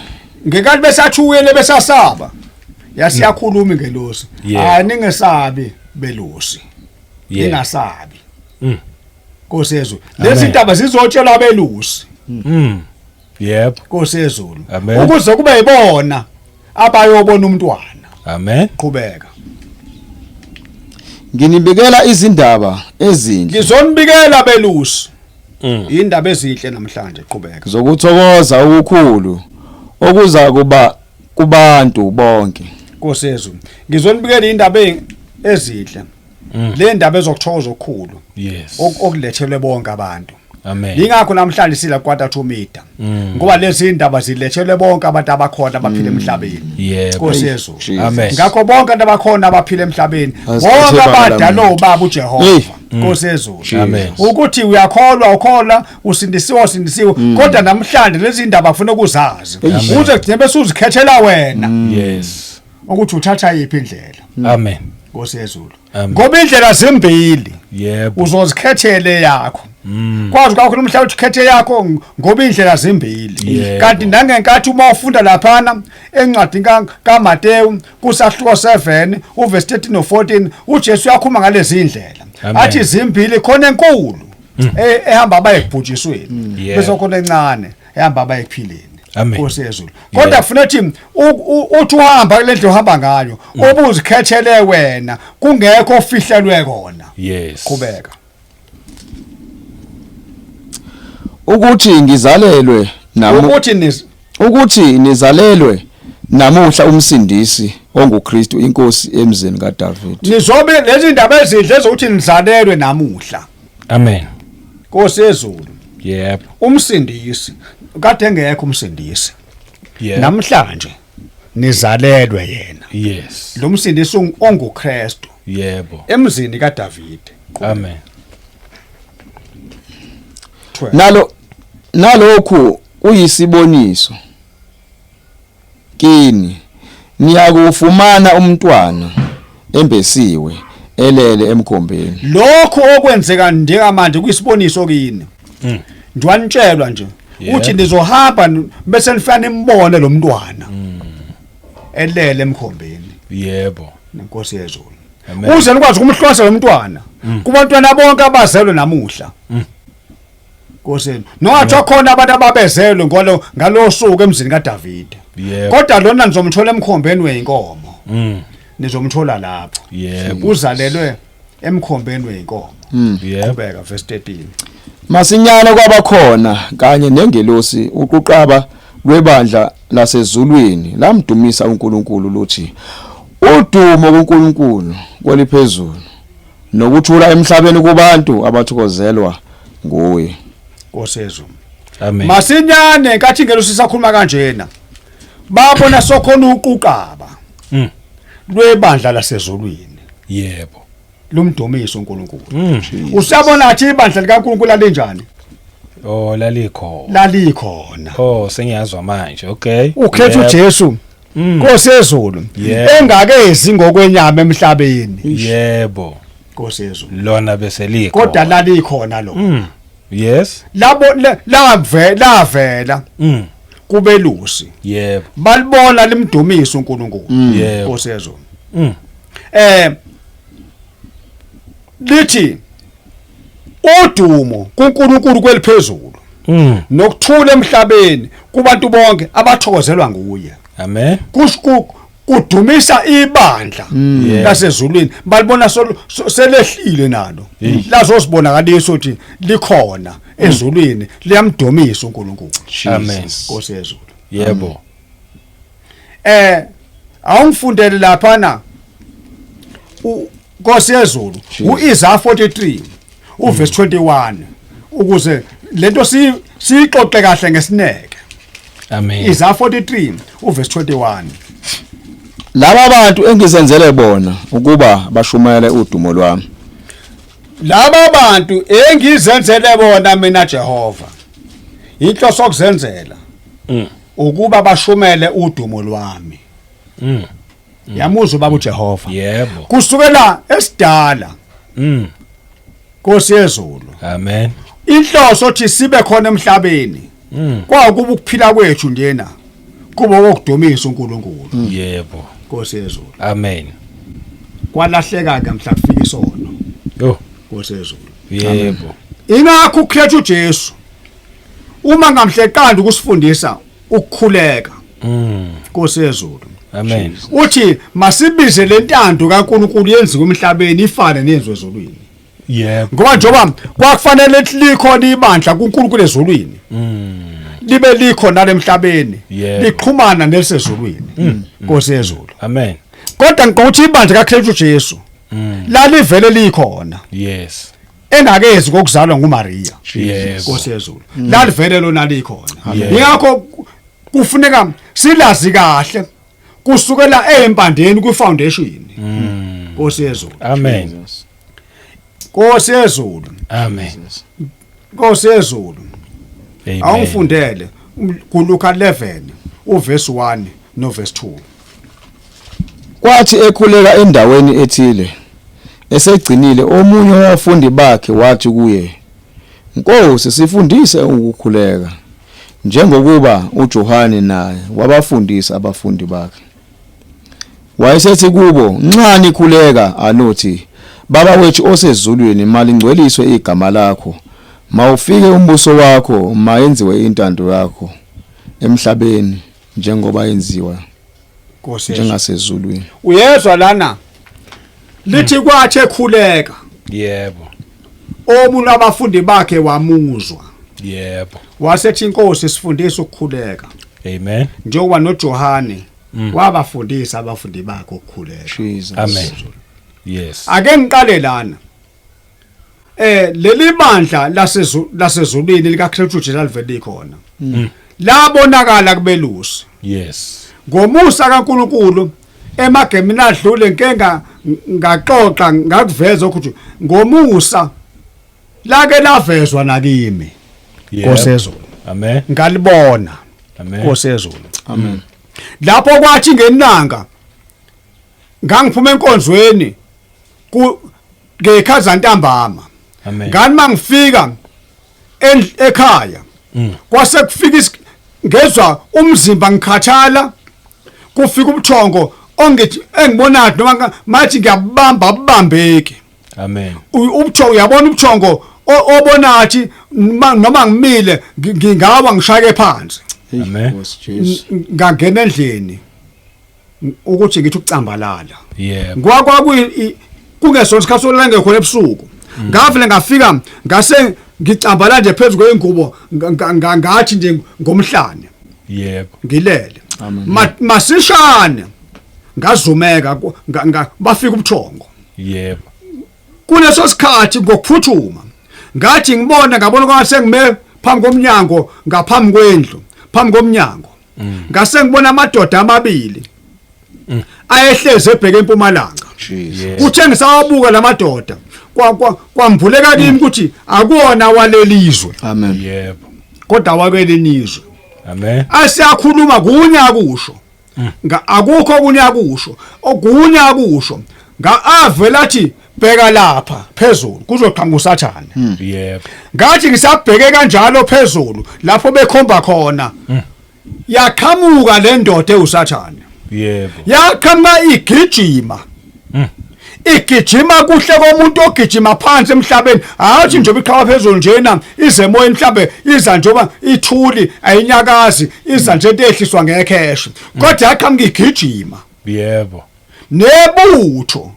Ngenkathi besathukile besasaba, yasiyakhuluma ingelosi. Hayi, ningesabi belusi. Ningasabi. Nkosi yezulu. Lezi ndaba zizotshelwa abelusi. Yebo. Nkosi yezulu. Ukuze kube yibona abayobona umntwana. Amen. Qhubeka. Nginibikela izindaba ezinhle. Ngizonibikela belusi. Indaba ezinhle namhlanje, qhubeka. Zokuthokoza okukhulu okuza kuba kubantu bonke. Nkosi yezulu. Ngizonibikela indaba ezinhle. Le ndaba ezokuthokoza okukhulu. Okulethelwe bonke abantu. Amen. Yingakho namhlanje sila 2:45 mida. Ngoba lezi indaba zilethelwe bonke abantu abakhona abaphila emhlabeni. Nkosi yezulu. Amen. Ngakho bonke abantu abakhona abaphila emhlabeni, bonke abadala obaba uJehova. Nkosi yezulu. Ukuthi uyakholwa ukholwa, usindisiwe usindisiwe, kodwa namhlanje lezi indaba kufanele ukuzazi. Ukuze kugcine bese uzikhethela wena. Yes. Ukuthi uthatha yiphi indlela. Amen. Nkosi yezulu. Ngoba indlela zimbili. Yebo. Uzozikhethele yakho. Kwazi kwakho umhla uthi khethe yakho ngoba indlela zimbili. Kanti nangenkathi uma ufunda laphana encwadini kaMateyu kusahluko 7 uverse 13 no 14 uJesu uyakhuluma ngalezi indlela. Athi zimbili, khona enkulu ehamba abayekubhujisweni, bese khona encane ehamba abayekuphileni. Nkosi yezulu. Kodwa kufanele ukuthi uthi uhamba kule ndlela uhamba ngayo, obuzikhethele wena, kungekho ofihlelwe kona. Yes. Qhubeka. Ukuthi ngizalelwe namu ukuthi nizalelwe namuhla umsindisi onguKristu inkosi emzini kaDavid. Nizobe lezi ndaba ezinhle ezokuthi nizalelwe namuhla. Amen. Nkosi yezulu. Yebo. Umsindisi kade engekho umsindisi. Yebo. Namhlanje nizalelwe yena. Yes. Lo msindisi onguKristu. Yebo. Emzini kaDavid. Amen. Nalokhu kuyisiboniso kini, niyakufumana umntwana embesiwe elele emkhombeni. Lokhu okwenzeka njengamanje kuyisiboniso kini. Ndiwanitshelwa nje uthi nizohamba bese nifika nimbone lo mntwana elele emkhombeni. Yebo. Nenkosi yezulu. Uze nikwazi ukumhlonza lo mntwana kubantwana bonke abazelwe namuhla. Nkosi, nongathi khona abantu ababezelwe ngalo ngalosuku emzini kaDavid. Kodwa lona nizomthola emkhombeni weinkomo. Nizomthola lapho. Yebo. Uzalelwe emkhombeni weinkomo. Qhubeka verse 13. Masinyane kwabakhona kanye nengelosi uquqaba lwebandla lasezulwini lamdumisa uNkulunkulu luthi, udumo kuNkulunkulu kweliphezulu, nokuthula emhlabeni kubantu abathokozelwa nguye. Nkosi yezulu. Amen. Masinyane nkathi ingelosi isakhuluma kanjena, babona sokhona uquqaba lwebandla lasezulwini. Yebo. Lumdumiso uNkulunkulu. Usabona athi ibandla likaNkulunkulu alinjani? Oh, lalikhona. Lalikhona. Oh, sengiyazwa manje. Okay. Ukhetha uJesu. Nkosi yezulu. Engakezi ngokwenyama emhlabeni. Yebo. Nkosi yezulu. Lona bese likhona. Kodwa lalikhona lo. Yes. Labo lavela. Kubelusi. Yebo. Balibona limdumisa uNkulunkulu. Nkosi yezulu. Lithi udumo kuNkulunkulu kweliphezulu. Nokuthula emhlabeni kubantu bonke abathokozelwa nguye. Amen. Kudumisa ibandla lasezulwini, balibona selehlile nalo. Lazosibonakalisa ukuthi likhona ezulwini, liyamdumisa uNkulunkulu. Amen. Nkosi yezulu. Yebo. Awungifundele lapha na Nkosi yezulu uIsaiah 43 uverse 21 ukuze lento siyixoxe kahle ngesineke. Amen. Isaiah 43 uverse 21. Laba bantu engizenzele bona ukuba bashumayele udumo lwami. Laba bantu engizenzele bona mina Jehova, inhloso yokuzenzela ukuba bashumele udumo lwami. Yamuzwa baba uJehova? Yebo. Kusukela esidala, Nkosi yezulu. Amen. Inhloso othi sibe khona emhlabeni kwakuba ukuphila kwethu njena kuba okudumisa uNkulunkulu. Yebo. Nkosi yezulu. Amen. Kwalahleka ke mhla kufika isono. Yo. Nkosi yezulu. Yebo. Ingakho ukukhetha uJesu uma ngamhleqanda ukusifundisa ukukhuleka. Nkosi yezulu. Amen. Uthi masibize lentando kaNkulunkulu yenziwe emhlabeni ifane nenziwe ezulwini. Yebo. Ngoba njengoba kwakufanele likhona ibandla kuNkulunkulu ezulwini, libe likhona lemhlabeni, lixhumana nelisezulwini. Nkosi yezulu. Amen. Kodwa ngikuthi ibandla kaKristu Jesu lalivele likhona. Yes. Engakezi kokuzalwa nguMaria. Yebo. Nkosi yezulu. Lalivele lona likhona. Yebo. Ingakho kufuneka silazi kahle kusukela empandeni kwi foundation. Nkosi yezulu. Amen. Nkosi yezulu. Amen. Nkosi yezulu. Amen. Awungifundele kuLuka 11 uverse 1 no verse 2. Kwathi ekhuleka endaweni ethile esegcinile, omunye wabafundi bakhe wathi kuye, "Nkosi, sifundise ukukhuleka, njengokuba uJohane naye wabafundisa abafundi bakhe." Wayesethi kubo, "Nxa nikhuleka anothi, Baba wethu osezulwini, malingcweliswe igama lakho, mawufike umbuso wakho, mayenziwe intando yakho emhlabeni njengoba yenziwa Nkosi yezulu. njengasezulwini." Uyezwa lana lithi kwathi ekhuleka Yebo. omunye wabafundi bakhe wamuzwa. Yebo. Wasethi, "Inkosi, sifundise ukukhuleka." Amen. Njengoba noJohane wabafundisa abafundi bakhe ukukhuleka. Jesus. Amen. Yes. Ake ngiqale lana. Leli bandla lasezulwini lika Kristu Jesu alivele likhona. Labonakala kubelusi. Yes. Ngomusa kaNkuluNkulu emagemini adlule nkenga ngaxoxa ngakuveza ukuthi ngomusa lake lavezwa nakimi. Yebo. Nkosi yezulu. Amen. Ngalibona. Amen. Nkosi yezulu. Amen. Lapho kwathi ngenanga ngangiphuma enkonzweni ku ngekhaza ntambama. Amen. Ngani mangifika ekhaya kwase kufika ngezwa umzimba ngikhathala, kufika ubuthongo ongithi engibonayo noma mathi ngiyabamba abambeki. Amen. Ubuthongo, uyabona ubuthongo obonathi noma ngimile ngingawa ngishake phansi. Amen. Nkosi Jesu. Ngangena endlini ukuthi ngithi ukucambalala. Yebo. Ngwakwakuyi kungesona isikhathi solala ngekhona ebusuku. Ngavele ngafika ngase ngicambala nje phezulu kwengubo ngathi nje ngomhlane. Yebo. Ngilele. Amen. Masishane ngazumeka bafika ubuthongo. Yebo. Kuleso sikhathi ngokuphuthuma ngathi ngibona ngabona kwase ngime phambi komnyango, ngaphambi kwendlu, phambi komnyango. Ngase ngibona amadoda amabili ayehlezi ebheke empumalanga. Jesus. Yebo. Kuthe ngisawabuka lamadoda kwambuleka kimi ukuthi akuwona walelizwe, Amen. Yebo. kodwa wakwelinye izwe. Amen. Asiyakhuluma kunye akusho. Akukho okunye akusho, okunye akusho nga avela athi bheka lapha phezulu kuzoqhamuka uSathane. Yebo. Ngathi ngisabheke kanjalo phezulu lapho bekhomba khona, yaqhamuka le ndoda ewuSathane. Yebo. Yaqhamuka igijima, igijima kuhle komuntu ogijima phansi emhlabeni. Hathi njengoba iqhawa phezulu njena ize emoyeni, mhlambe iza njengoba ithuli ayinyakazi, iza nje into ehliswa ngekheshi, kodwa yaqhamuka igijima. Yebo. Nebutho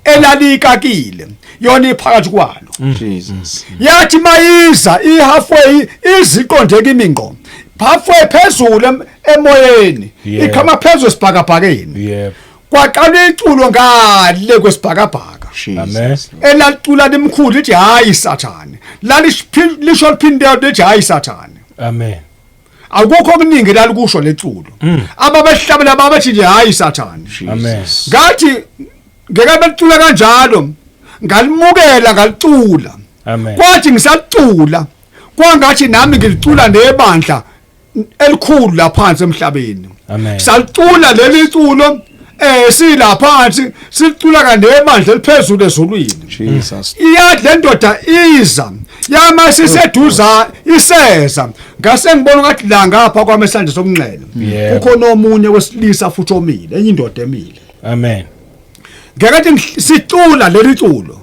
elalikakile yona iphakathi kwalo. Jesus. Yathi mayiza i-halfway iziqonde kimi ngqo, halfway phezulu emoyeni, iqhama phezulu esibhakabhakeni. Yebo. Kwaqala iculo ngale kwesibhakabhaka. Amen. Elalicula limkhulu lithi hayi Sathane, lalisho liphinde lithi hayi Sathane. Amen. Akukho okuningi lalikusho leculo, ababehlabela babethi nje hayi Sathane. Amen. Ngathi ngeke belicula kanjalo, Ngalimukela, ngalicula. Amen. Kwathi ngisacula kwangathi nami ngilicula nebandla elikhulu laphansi emhlabeni. Amen. Salicula leli culo silaphansi, silicula kanebandla eliphezulu ezulwini. Jesus. Iyathi le ndoda iza yama siseduza iseza, ngase ngibona ngathi la ngapha kwami esandla sokunxele Yebo. kukhona omunye wesilisa futhi omile, enye indoda emile. Amen. Ngekathi sicula leli culo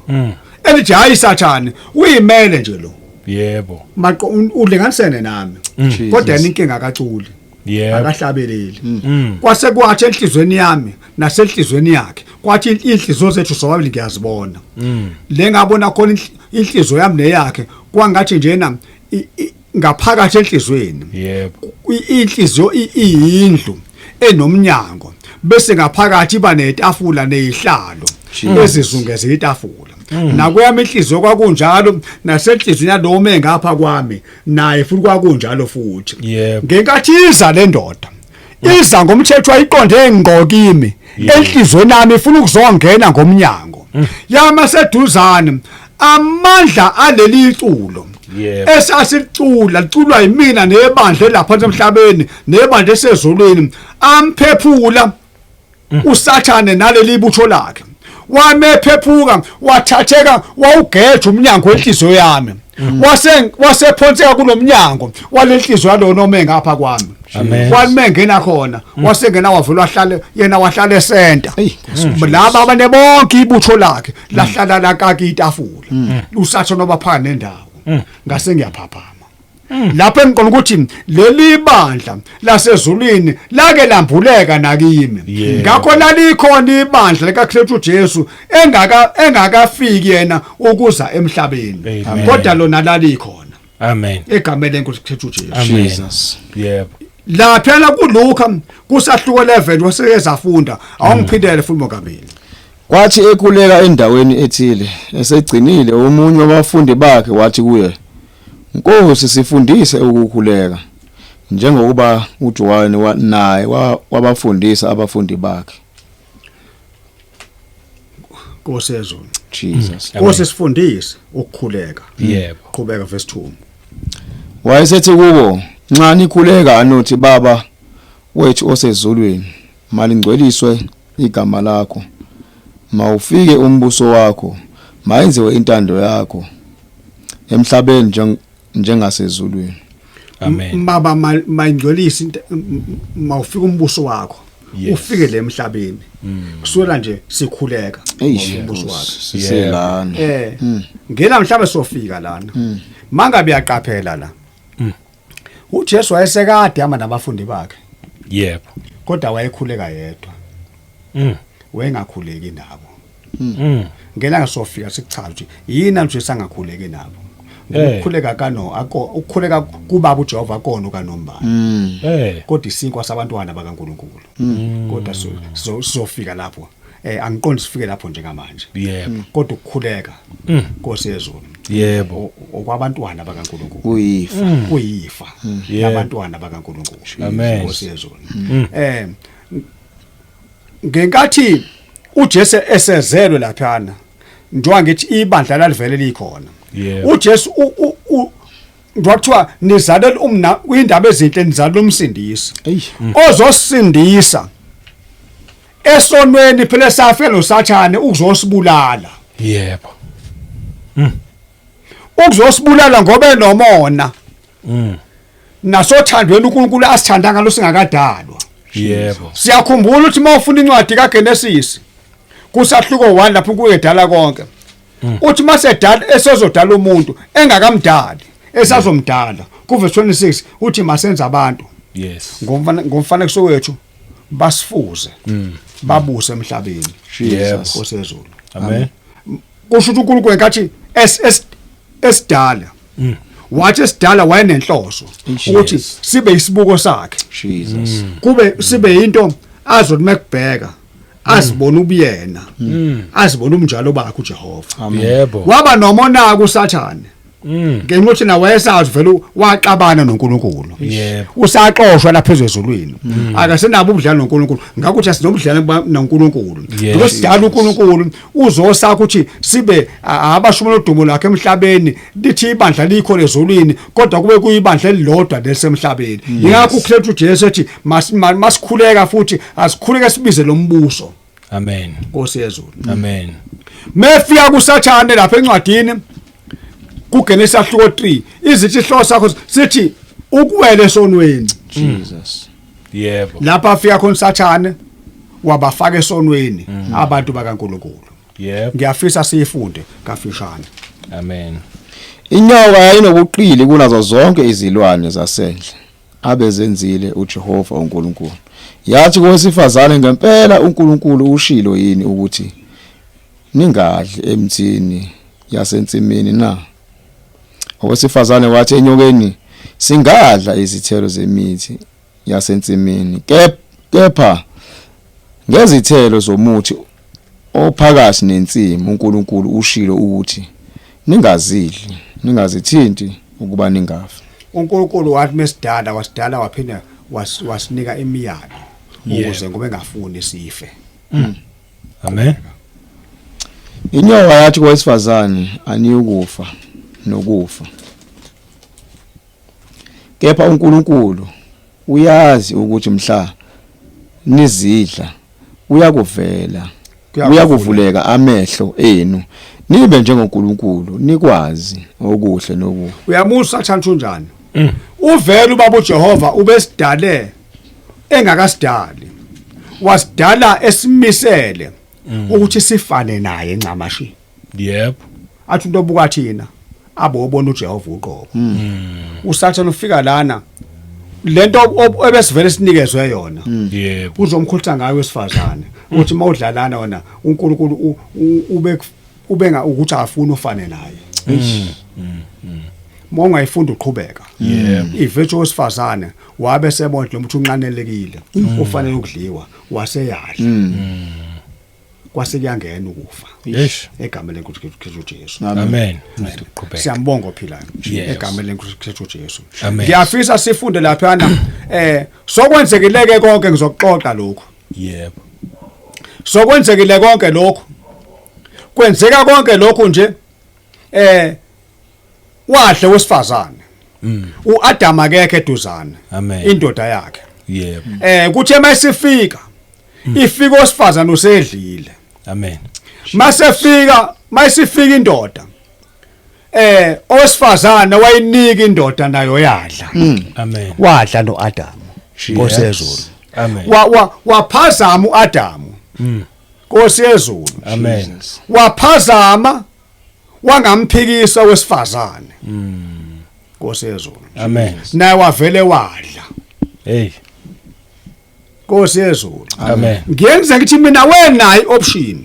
elithi hayi Sathane uyimele nje lo. Yebo. Maqo ulinganisene nami, Jesus. kodwa yena inkinga akaculi, Yebo. akahlabeleli. Kwase kwathi enhlizweni yami nasenhlizweni yakhe, kwathi inhliziyo zethu sobabili ngiyazibona. Le ngabona khona inhliziyo yami neyakhe, kwangathi njena ngaphakathi enhlizweni Yebo. Inhliziyo iyindlu enomnyango, bese ngaphakathi iba netafula nezihlalo ezizungeze itafula. Nakuyami inhliziyo kwakunjalo, nasenhliziyweni yalowo ngapha kwami naye futhi kwakunjalo futhi. Yebo. Ngenkathi iza le ndoda iza ngomthetho ayiqonde ngqo kimi enhliziyweni yami, ifuna ukuzongena ngomnyango yama seduzane, amandla aleli culo Yebo. esasicula liculwa yimina nebandla lapha emhlabeni nebandla esezulwini, amphephula uSathane naleli butho lakhe. Wamephephuka, wathatheka, wawugeja umnyango wenhliziyo yami, wasephonseka kulomnyango walenhliziyo yalona ome ngapha kwami. Amen. Wamengena khona, wasengena, wavula, wahlale yena, wahlala esenta. Eyi, Laba abane bonke ibutho lakhe lahlala lakaka itafula, uSathane obaphaka nendawo. Ngase ngiyaphaphama lapho engiqonda ukuthi leli bandla lasezulwini lake lambuleka nakimi. Ngakho lalikhona ibandla likaKristu Jesu engakafiki yena ukuza emhlabeni, Amen. kodwa lona lalikhona Amen. egameni lenkosi Kristu Jesu. Amen. Jesus. Yebo. Laphela kuLuka kusahluko 11 wasekeza funda, awungiphindele futhi mongameli. Kwathi ekhuleka endaweni ethile, esegcinile, omunye wabafundi bakhe wathi kuye, "Nkosi, sifundise ukukhuleka, njengokuba uJohane naye wabafundisa abafundi bakhe." Nkosi yezulu. Jesus. Amen. Nkosi, sifundise ukukhuleka. Yebo. Qhubeka, verse 2. Wayesethi kubo, "Nxa nikhuleka anothi, Baba wethu osezulwini, malingcweliswe igama lakho. Mawufike umbuso wakho, mayenziwe intando yakho emhlabeni njengasezulwini." Amen. Baba, mayingcwelise into, mawufika umbuso wakho, ufike le emhlabeni. Kusukela nje sikhuleka Eish, umbuso wakho. siselana. Ngena mhlawumbe sofika lana. Mangabe uyaqaphela la, uJesu wayesekade hamba nabafundi bakhe, Yebo. kodwa wayekhuleka yedwa. Wayengakhuleki nabo. Ngena ngisofika sikuchaza ukuthi yini uJesu angakhuleki nabo. Ukukhuleka kano ako ukukhuleka kubaba uJehova akona kanombani, kodwa isinkwa sabantwana bakaNkuluNkulu. Kodwa sizofika lapho, angiqondi sifike lapho njengamanje. Kodwa ukukhuleka, Nkosi yezulu, okwabantwana bakaNkuluNkulu, Kuyifa. Kuyifa labantwana bakaNkuluNkulu. Amen. Nkosi yezulu, ngenkathi uJesu esezelwe laphana, njengoba ngithi ibandla lalivele likhona, uJesu njengoba kuthiwa nizalela umna kwindaba ezinhle, nizalela umsindisi ozosindisa esonweni, phela safe noSathane ukuzosibulala. Ukuzosibulala ngoba enomona nasothandweni uNkulunkulu asithanda ngalo singakadalwa. Siyakhumbula ukuthi uma ufunda incwadi kaGenesis kusahluko 1 lapho kuyedala konke, uthi masedala, esezodala umuntu, engakamdali, esazomdala, kuverse 26 uthi masenza abantu ngomfanekiso wethu, basifuze, babuse emhlabeni. Jesus. Osezulu. Amen. Kusho ukuthi uNkulunkulu ngenkathi esidala, wathi esidala wayenenhloso ukuthi sibe isibuko sakhe, Jesus. kube sibe into azothi mekubheka azibona ubuyena, azibona umnjalo bakhe uJehova. Yebo. Waba nomonaka uSathane. Ngenxa yokuthi nawe wayesazi vele waxabana noNkulunkulu. Yebo. Usaxoshwa lapha ezulwini. Akasenabo ubudlelwano noNkulunkulu. Ngakho uthi asinobudlelwano noNkulunkulu. Yes. Because sidala uNkulunkulu uzosakha ukuthi sibe abashumela udumo lakhe emhlabeni, lithi ibandla likho lezulwini, kodwa kube kuyibandla elilodwa lelisemhlabeni. Ingakho uKristu uJesu ethi masikhuleka futhi asikhuleke sibize lo mbuso. Amen. Nkosi yezulu. Amen. Mefika kuSathane lapha encwadini kuGenesis ahluko 3, izithi ihloso sakho sithi ukuwele esonweni. Jesus. Yebo. Lapha afika khona uSathane wabafaka esonweni abantu bakaNkuluNkulu. Yebo. Ngiyafisa siyifunde kafishane. Amen. Inyoka yayinobuqili kunazo zonke izilwane zasendle abezenzile uJehova uNkulunkulu. Yathi kowesifazane, ngempela uNkulunkulu ushilo yini ukuthi ningadli emthini yasensimini na? Owesifazane wathi enyokeni, singadla izithelo zemithi yasensimini, kepha ngezithelo zomuthi ophakathi nensimu uNkulunkulu ushilo ukuthi ningazidli, ningazithinti, ukuba ningafi. uNkulunkulu wathi mesidala wasidala waphinda wasinika imiyalo ukuze ngoba engafuni sife. Amen. Inyoka yathi kowesifazane, aniyukufa nokufa, kepha uNkulunkulu uyazi ukuthi mhla nizidla uyakuvela uyakuvuleka amehlo enu, nibe njengoNkulunkulu, nikwazi okuhle nokubi. Uyamusa Sathane unjani? Uvela ubaba uJehova ubesidale engakasidali, wasidala esimisele ukuthi sifane naye ncamashi. Yebo. Athi into obuka thina abobona uJehova uqobo. uSathane ufika lana lento ebesivele sinikezwe yona. Yebo. Uzomkhulisa ngayo wesifazane uthi mawudlalana wena uNkulunkulu ube ubenga ukuthi afuna ufane naye. Mawungayifunda uqhubeka. Yebo. Ivethu wesifazane wabe sebona lo muntu unqanelekile ufanele ukudliwa, waseyadla. Kwase kuyangena ukufa. Eish. Egameni leNkosi Kristu Jesu. Amen. Qhubeka. Siyambonga ophilayo Yes. egameni leNkosi Kristu Jesu. Amen. Ngiyafisa sifunde laphana sokwenzekileke konke, ngizokuxoxa lokho. Yebo. Sokwenzekile konke lokho. Kwenzeka konke lokho nje wadle wesifazane. uAdam akekho eduzane. Amen. Indoda yakhe. Yebo. Kuthe mayisifika ifika owesifazane usedlile. Amen. Masefika mayisifika indoda owesifazane wayinika indoda nayo yadla. Amen. Wadla noAdam. Nkosi yezulu. Amen. Waphazama uAdam. Nkosi yezulu. Amen. Waphazama wangamphikisa wesifazane. Nkosi yezulu. Amen. Naye wavele wadla. Hey. Nkosi yezulu. Amen. Ngiyenza ngithi mina wena ioption.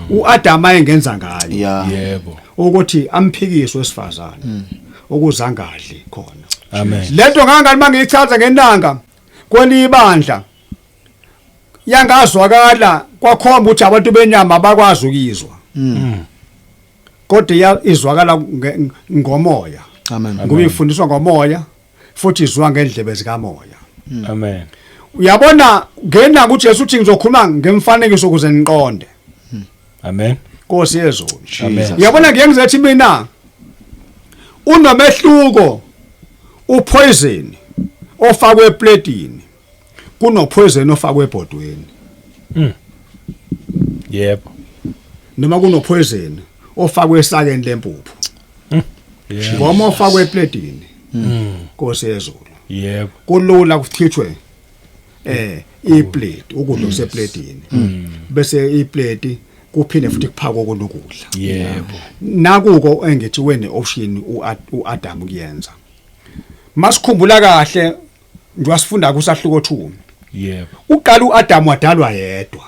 uAdam ayengenza ngayo. Yeah. Yebo. Ukuthi amphikise wesifazane. Ukuze angadli khona. Amen. Lento ngangani mangiyichaza ngenanga kwelibandla yangazwakala kwakhomba ukuthi abantu benyama abakwazi ukuyizwa. Kodwa izwakala ngomoya. Amen. Ngoba ifundiswa ngomoya futhi izwa ngendlebe zikamoya. Amen. Uyabona ngena kuJesu uthi ngizokhuluma ngemfanekiso ukuze niqonde. Amen. Nkosi yezulu. Amen. Uyabona ngiye ngizethi mina unomehluko upoison ofakwe eplatini kunopoison ofakwe ebhodweni. Yebo. Noma kunopoison ofakwe esakeni lempuphu. Yebo. Ngoma ofakwe eplatini. Nkosi yezulu. Yebo. Kulula kuchithwe iplate ukudla oseplatini. Bese iplate kuphinde futhi kuphakwe okunye ukudla. Yebo. Nakuko engithi wene option uAdam kuyenza. Masikhumbula kahle ngiwasifunda kusahluko 2. Yebo. Uqala uAdam wadalwa yedwa.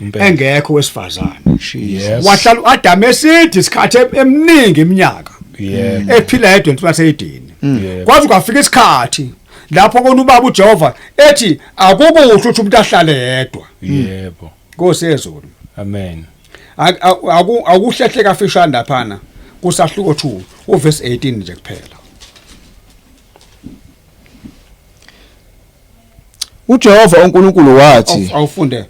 Impela. Engekho wesifazane. Yes. Wahlala uAdam esithi isikhathi eminingi iminyaka. Yebo. Ephila yedwa ensimini. Yebo. Kwaze kwafika isikhathi lapho kona ubaba uJehova ethi akukuhle ukuthi umuntu ahlale yedwa. Yebo. Nkosi yezulu. Amen. Akuhlehle kafishane laphana. Kusahluko 2 uverse 18 nje kuphela. uJehova uNkulunkulu wathi, Awufunde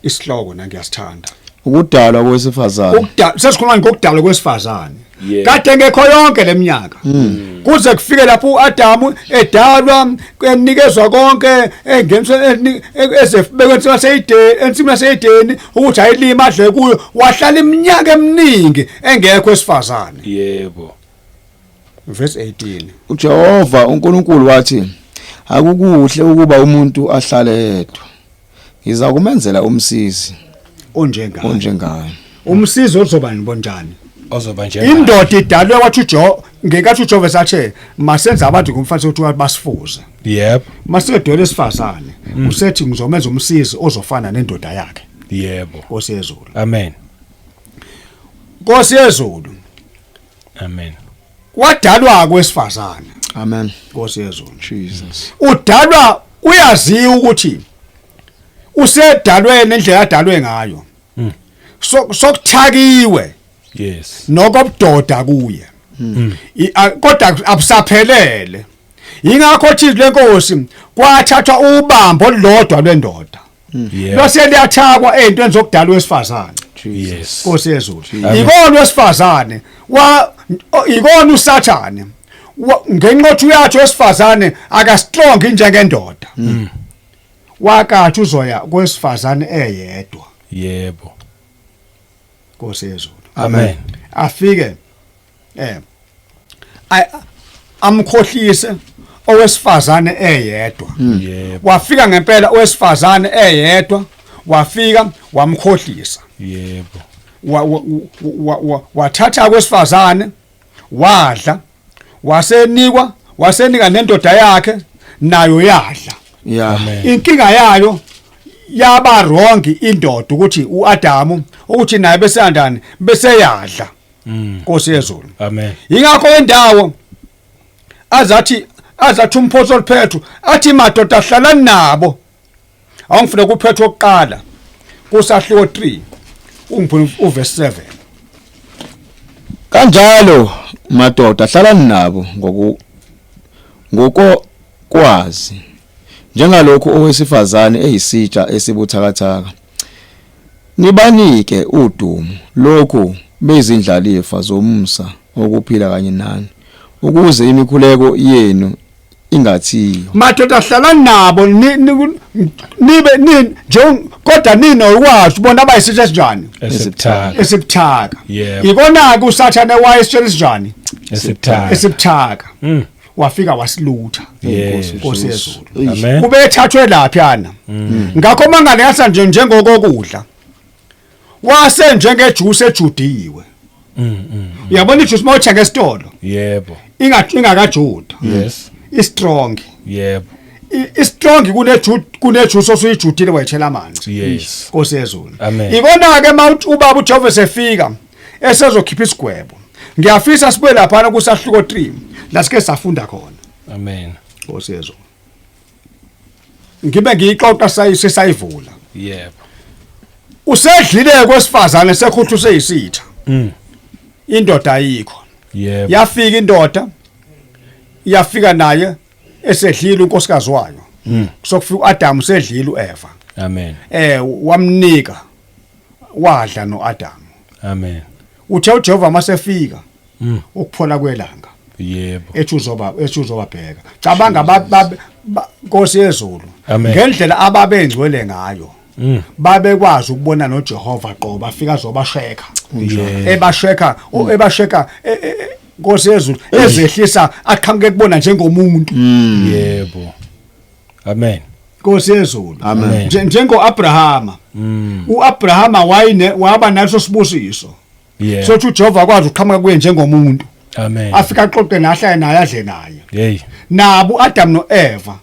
isihloko na, ngiyasithanda. Ukudalwa kwesifazane. Ukudala, sesikhuluma ngokudalwa kwesifazane. Yeah. Kade ngekho yonke leminyaka kuze kufike lapho uAdamu edalwa, enikezwa konke, engeniswe ezefibekwe ensimini yaseYideni, ensimini yaseYideni ukuthi ayilima adle kuyo, wahlala iminyaka eminingi engekho esifazane. Verse 18. uJehova uNkulunkulu wathi, akukuhle ukuba umuntu ahlale yedwa, ngiza kumenzela umsizi onjengaye. Onjengaye. Umsizi ozoba nibonjani? Ozoba nje. Indoda idalwe, wathi uJo ngenkathi uJehova sathe masenza abantu ngomfanekiso ukuthi basifuze. Masedwele esifazane, usethi ngizomenza umsizi ozofana nendoda yakhe. Nkosi yezulu. Amen. Nkosi yezulu. Amen. Wadalwa kwesifazane. Amen. Nkosi yezulu. Jesus. Udalwa uyaziwa ukuthi usedalwe nendlela adalwe ngayo. So sokuthakiwe nokobudoda kuye. Kodwa abusaphelele. Ingakho thize lenkosi kwathathwa ubambo olulodwa lwendoda. Lose liyathakwa ezintweni zokudalwa wesifazane. Nkosi yezulu. Amen. Ikona wesifazane wa ikona uSathane. Ngenxa yokuthi uyathi wesifazane aka strong njengendoda. Wakathi uzoya kwesifazane eyedwa. Nkosi yezulu. Amen. Afike amkhohlise owesifazane eyedwa. Wafika ngempela owesifazane eyedwa, wafika wamkhohlisa. Wathatha kwesifazane wadla, wasenikwa, wasenika nendoda yakhe nayo yadla. Amen. Inkinga yayo yaba wrong indoda ukuthi uAdamu ukuthi naye bese andani bese yadla. Nkosi yezulu. Amen. Ingakho indawo azathi umpostoli Petru athi madoda hlalani nabo. Awungifune kuPetru oqala kusahluko 3 ungifuna uverse 7. Kanjalo madoda hlalani nabo ngoko kwazi, njengalokhu owesifazane eyisitsha esibuthakathaka, nibanike udumo lokhu bezindlalifa zomusa okuphila kanye nani, ukuze imikhuleko yenu ingathiwa. Madoda hlalani nabo nibe nje kodwa ninokwazi bona abayisitsha esinjani? Esibuthaka. Esibuthaka. Yebo. Ikona ke uSathane wayesitshela esinjani? Esibuthaka. Esibuthaka. Wafika wasilutha. Nkosi yezulu. Amen. Kube ethathwe laphana. Ngakho mangane yasa nje njengokokudla. Wase njengejuice ejudiwe. Uyabona ijuice mawuthenga esitolo? Ingakajuda. I strong. I strong kunejuice osuyijudile wayithela amanzi. Nkosi yezulu. Amen. Ikona ke mawuthi ubaba uJehova sefika esezokhipha isigwebo. Ngiyafisa sibuye lapha kusahluko 3 la sike safunda khona. Amen. Nkosi yezulu. Ngibe ngiyixoxa sayivula. Usedlile kwesifazane sekhuthu seyisitha. Indoda ayikho. Yafika indoda, yafika naye esedlile unkosikazi wayo. Sokufika uAdam sedlile uEva. Amen. Wamnika wadla noAdam. Amen. Uthe uJehova masefika ukuphola kwelanga. Ethi uzobabheka. Cabanga Nkosi yezulu. Amen. Ngendlela ababengcwele ngayo. Babekwazi ukubona noJehova qoba afika azobasheka. Ebasheka, ebasheka, Nkosi yezulu, ezehlisa aqhamuke kubona njengomuntu. Amen. Nkosi yezulu. Amen. Njengo Abrahama. uAbrahama wayine waba naso sibusiso. Sothi uJehova akwazi ukuqhamuka kuye njengomuntu. Amen. Afika axoxe nahlale naye adle naye. Hey. Nabo Adam noEva.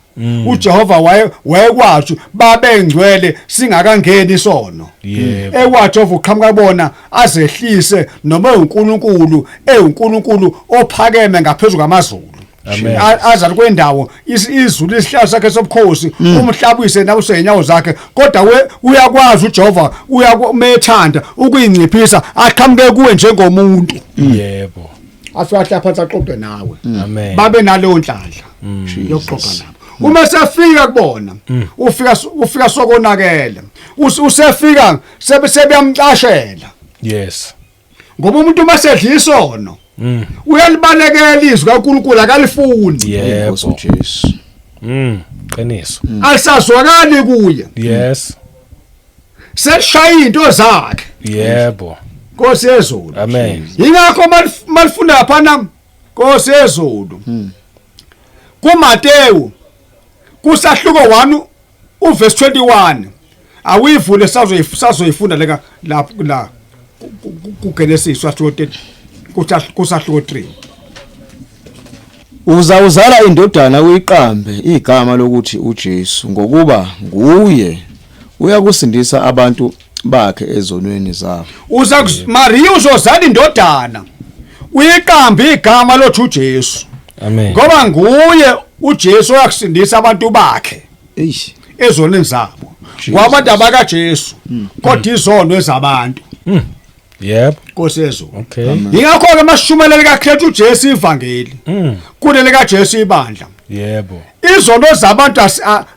uJehova wayekwazi babengcwele singakangeni isono. Ekwathi Jehova uqhamuka kubona azehlise noma uNkulunkulu eUNkulunkulu ophakeme ngaphezulu kwamazulu. Amen. Azali kwendawo izulu isihlalo sakhe sobukhosi, umhlaba uyise nawo usenyawo zakhe, kodwa uyakwazi uJehova uyamethanda ukuyinciphisa aqhamuke kuwe njengomuntu. Afike ahlala phansi axoxe nawe. Amen. Babe naleyo nhlanhla yokuxoxa nabo. Uma sefika kubona, ufika sokonakele, usefika sebeyamcashela. Ngoba umuntu uma sedla isono uyalibalekela izwi kaNkulunkulu, akalifuni. Inkosi uJesu. Qiniso. Alisazwakali kuye. Seshaya into zakhe. Nkosi yezulu. Amen. Ingakho malifunda lapha, Nkosi yezulu. KuMateyu kusahluko 1 uverse 21, awuyivule, sazoyifunda leka lapho la kuGenesis sahluko 30, kusahluko 3. Uza uzala indodana, uyiqambe igama lokuthi uJesu, ngokuba nguye uyakusindisa abantu bakhe ezonweni zabo. Uza Maria uzozala indodana, uyiqambe igama lothi uJesu. Amen. Ngoba nguye uJesu oyakusindisa abantu bakhe Eish. ezonweni zabo. Kwabantu abakaJesu, kodwa izono ezabantu. Nkosi yezulu. Ingakho ke mashumelele kaKristu uJesu ivangeli, kulele kaJesu ibandla, izono zabantu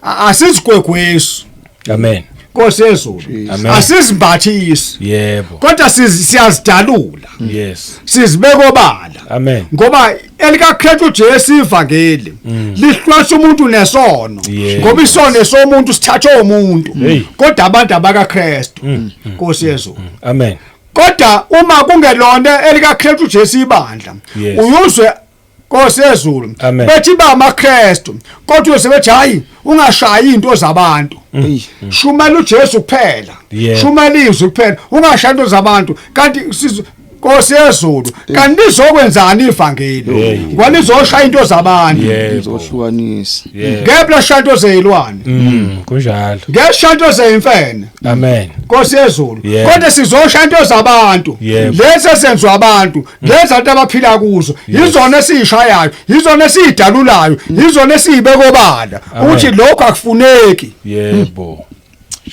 asizigwegwesi. Amen. Nkosi yezulu. Amen. Asizimbathisi, kodwa siyazidalula, sizibeka obala. Amen. Ngoba elikaKristu Jesu ivangeli lihlwasa umuntu nesono, ngoba isono esomuntu sithathwe umuntu, kodwa abantu abakaKristu, Nkosi yezulu. Amen. Kodwa uma kungelona elikaKristu Jesu ibandla, uyuzwe, Nkosi yezulu, Amen. bethi ba amaKristu, kodwa usebethi hayi, ungashayi into zabantu, Eish. shumela uJesu kuphela, shumela izwi kuphela, ungashayi into zabantu. Kanti Nkosi yezulu, kanti lizokwenzani ivangeli? Ngoba lizoshaya into zabantu. Izohlukanisa. Ngeke lashaya into zezilwane. Kunjalo. Ngeke shaya into zeyimfene. Amen. Nkosi yezulu. Kodwa sizoshaya into zabantu, lezi esenziwa abantu, lezi abantu abaphila kuzo, yizona esiyishayayo, yizona esiyidalulayo, yizona esiyibeka obala ukuthi lokho akufuneki.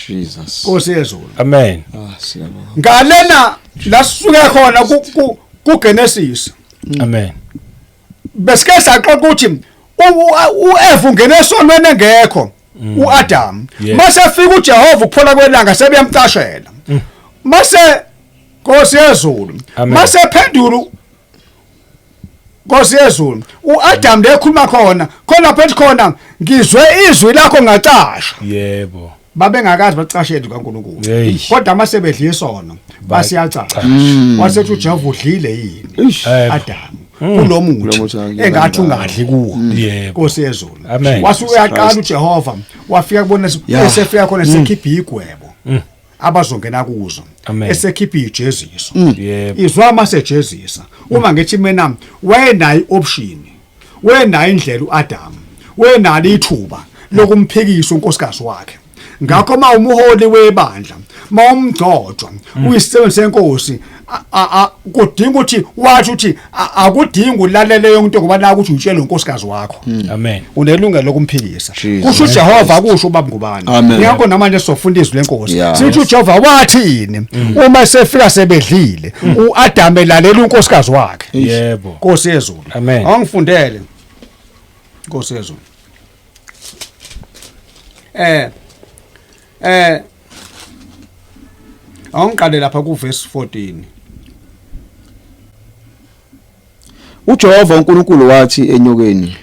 Jesus. Nkosi yezulu. Amen. Ah, siyabonga. Ngalena la sisuke khona kuGenesis, Amen. besike saxoxa ukuthi uEva ungene esonweni engekho uAdam. Mase fika uJehova ukuphola kwelanga, sebeyamcashela. Mase, Nkosi yezulu, Amen. mase phendula, Nkosi yezulu, uAdam lekhuluma khona khona phethi khona, "Ngizwe izwi lakho ngacasha." Babengakazi bacashele kaNkulunkulu, kodwa mase bedla isono basiyacasha. Wasethi uJehova, "Udlile yini, Eish. Adam, kulomuthi Kulo muthi engathi ungadli kuwo?" Yebo. Nkosi yezulu. Amen. Wase uyaqala uJehova, wafika kubona esefika khona sekhipha igwebo abazongena kuzo, esekhipha ijeziso. Izwa masejezisa, uma ngithi mina wayenayo option, wenayo indlela uAdam, wenalo ithuba lokumphikisa unkosikazi wakhe. Ngakho uma umuholi webandla, mawumgcotshwa, uyisisebenzi senkosi, kudinga ukuthi wathi uthi akudingi ulalele yonke into ngoba la ukuthi utshele unkosikazi wakho. Amen. Unelungelo lokumphikisa. Jesus. Kusho uJehova, kusho ubaba ngubani. Amen. Ngakho namanje sizofunda izwi lenkosi. Sithi uJehova wathini uma sefika sebedlile, uAdam elalela unkosikazi wakhe. Nkosi yezulu. Amen. Awungifundele, Nkosi yezulu. Awungiqale lapha ku verse 14. uJehova uNkulunkulu wathi enyokeni,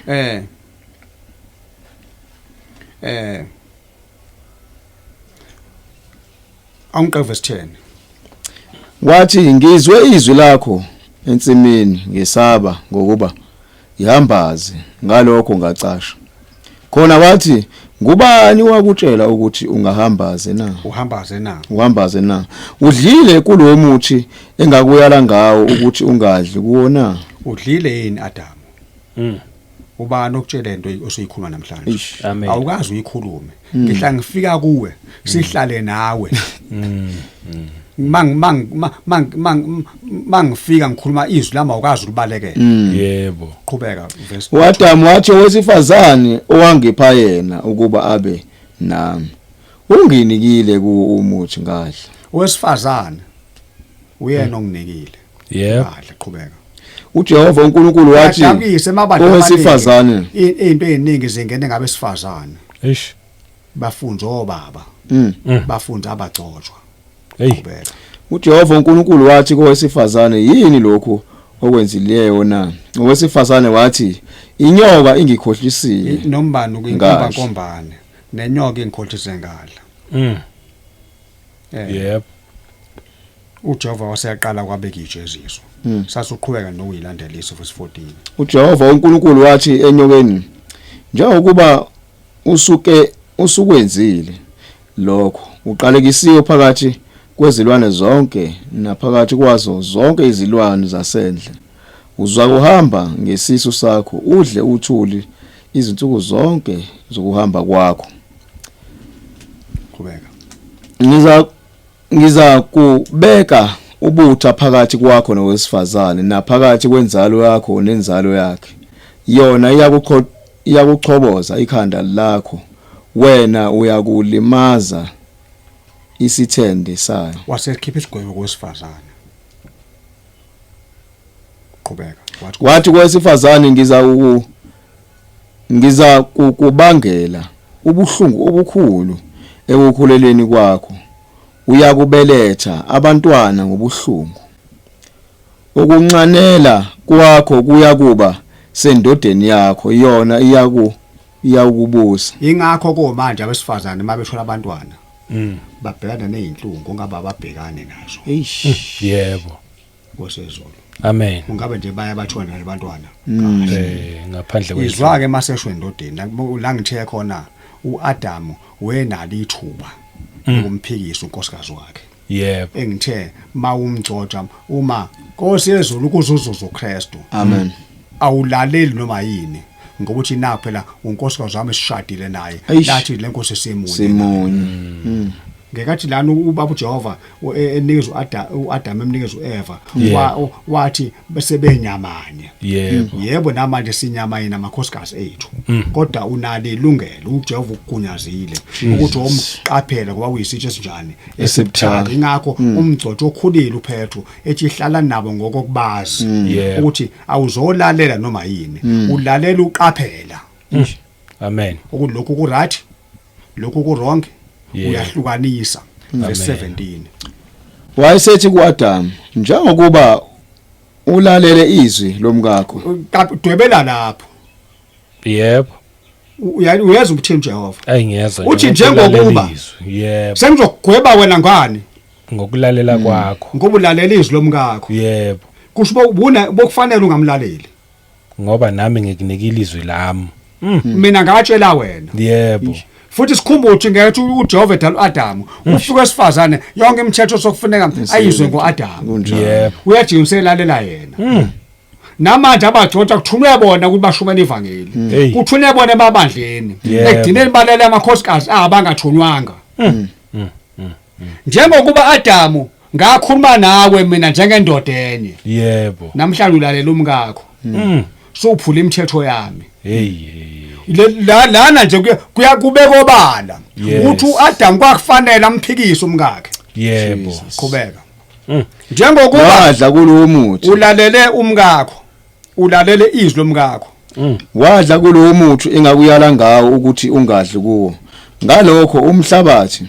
Awungiqale verse 10. Wathi, "Ngizwe izwi lakho ensimini, ngesaba, ngokuba ngihambaze, ngalokho ngacasha." Khona wathi, "Ngubani wakutshela ukuthi ungahambaze na?" Uhambaze na? Uhambaze na? Udlile kulo muthi engakuyala ngawo ukuthi ungadli kuwo na? Udlile yini, Adam? Ubani okutshela into osuyikhuluma namhlanje? Eish. Amen. Awukazi uyikhulume. Ngihla ngifika kuwe, sihlale nawe. Mang mang mang mang mangifika ngikhuluma izwi lami awukazi ulibalekela. Yebo. Qhubeka verse. uAdam wathi owesifazane owangipha yena ukuba abe nami unginikile kuwo umuthi ngadla. Owesifazane uyena onginikile. Yebo. Ngadla, qhubeka. uJehova uNkulunkulu wathi Kuyadabukisa emabandleni amaningi, owesifazane into eziningi zingene ngabesifazane. Eish. Bafunze obaba. Bafunze abagcotshwa. Hey. Qhubeka. uJehova uNkulunkulu wathi kowesifazane, yini lokhu okwenzileyo na? Owesifazane wathi, inyoka ingikhohlisile. Nombani ukuyinkomba Ngadla. nkombane nenyoka ingikhohlise ngadla. Yebo. uJehova waseyaqala kwabeka ijeziso. Sasuqhubeka nokuyilandelisa verse 14. uJehova uNkulunkulu wathi enyokeni, njengokuba usuke usukwenzile lokho, uqalekisiwe phakathi kwezilwane zonke naphakathi kwazo zonke izilwane zasendle. Uza kuhamba ngesisu sakho, udle uthuli izinsuku zonke zokuhamba kwakho. Qhubeka. Ngiza kubeka ubutha phakathi kwakho nowesifazane, naphakathi kwenzalo yakho nenzalo yakhe. Yona iyakuchoboza ikhanda lakho, wena uyakulimaza isithende sayo. Wasekhipha isigwebo kowesifazane. Qhubeka. Wathi Wathi kowesifazane, ngiza kukubangela ubuhlungu obukhulu ekukhuleleni kwakho, uyakubeletha abantwana ngobuhlungu. Ukunxanela kwakho kuyakuba sendodeni yakho, yona iyakubusa. Ingakho komanje abesifazane mabethola abantwana babhekana nezinhlungu ongaba ababhekane nazo. Eish. Yebo. Kosezulu. Amen. Ungabe nje baya bathola nabantwana. Ngaphandle kwezwi. Izwa ke masesho endodeni la ngithe khona uAdamu wenalo ithuba ukumphikisa unkosikazi wakhe. Yebo. Engithe mawumgcotsha uma Nkosi yezulu kuzuzuza uKristu. Amen. Awulaleli noma yini ngoba uthi na phela unkosikazi wami esishadile naye Eish. lathi lenkosi simunye. Simunye. Ngekathi lana ubaba uJehova enikeza uAdam emnikeza uEva wathi bese benyamanye. Yebo. Yebo, namanje sinyama yena amakhosikazi ethu, kodwa unalo ilungelo uJehova ukugunyazile ukuthi umqaphele ngoba uyisitsho esinjani Esibuthaka. Ingakho umgcotsho okhulile uPetru ethi hlala nabo ngokokubazi ukuthi awuzolalela noma yini, ulalela uqaphela. Amen. Ukuthi lokhu ku right, lokhu ku wrong, uyahlukanisa. Verse 17. Wayesethi kuAdam, njengokuba ulalele izwi lomkakho. Dwebela lapho. Yebo. Uyeza ukuthini Jehova? Ayi ngiyezwa. Uthi njengokuba yebo sengizokugweba wena ngani? Ngokulalela kwakho. Ngoba ulalela izwi lomkakho. Yebo. Kusho bokufanele ungamlaleli. Ngoba nami ngikunikile izwi lami. Mina ngatshela wena. Yebo. Futhi sikhumbuthi ngethi uJehova edala uAdamu, ufika esifazane yonke imithetho sokufuneka ayizwe ngoAdamu. Yebo. Uyajingisela lalela yena. Namanje abagcotshwa kuthunywe bona ukuthi bashumele ivangeli. Kuthunywe bona emabandleni. Ekugcineni balele amakhosikazi abangathunywanga. Njengokuba Adamu ngakhuluma nawe mina njengendoda enye. Yebo. Namhlanje ulalela umkakho. Suphula imithetho yami. Hey. Lana nje kuyakubeka obala ukuthi uAdam kwakufanele amphikise umkakhe. Yebo. Qhubeka. Njengokuba wadla kulowo muthi, ulalele umkakho, ulalele izwi lomkakho. Wadla kulowo muthi engakuyala ngawo ukuthi ungadli kuwo. Ngalokho umhlabathi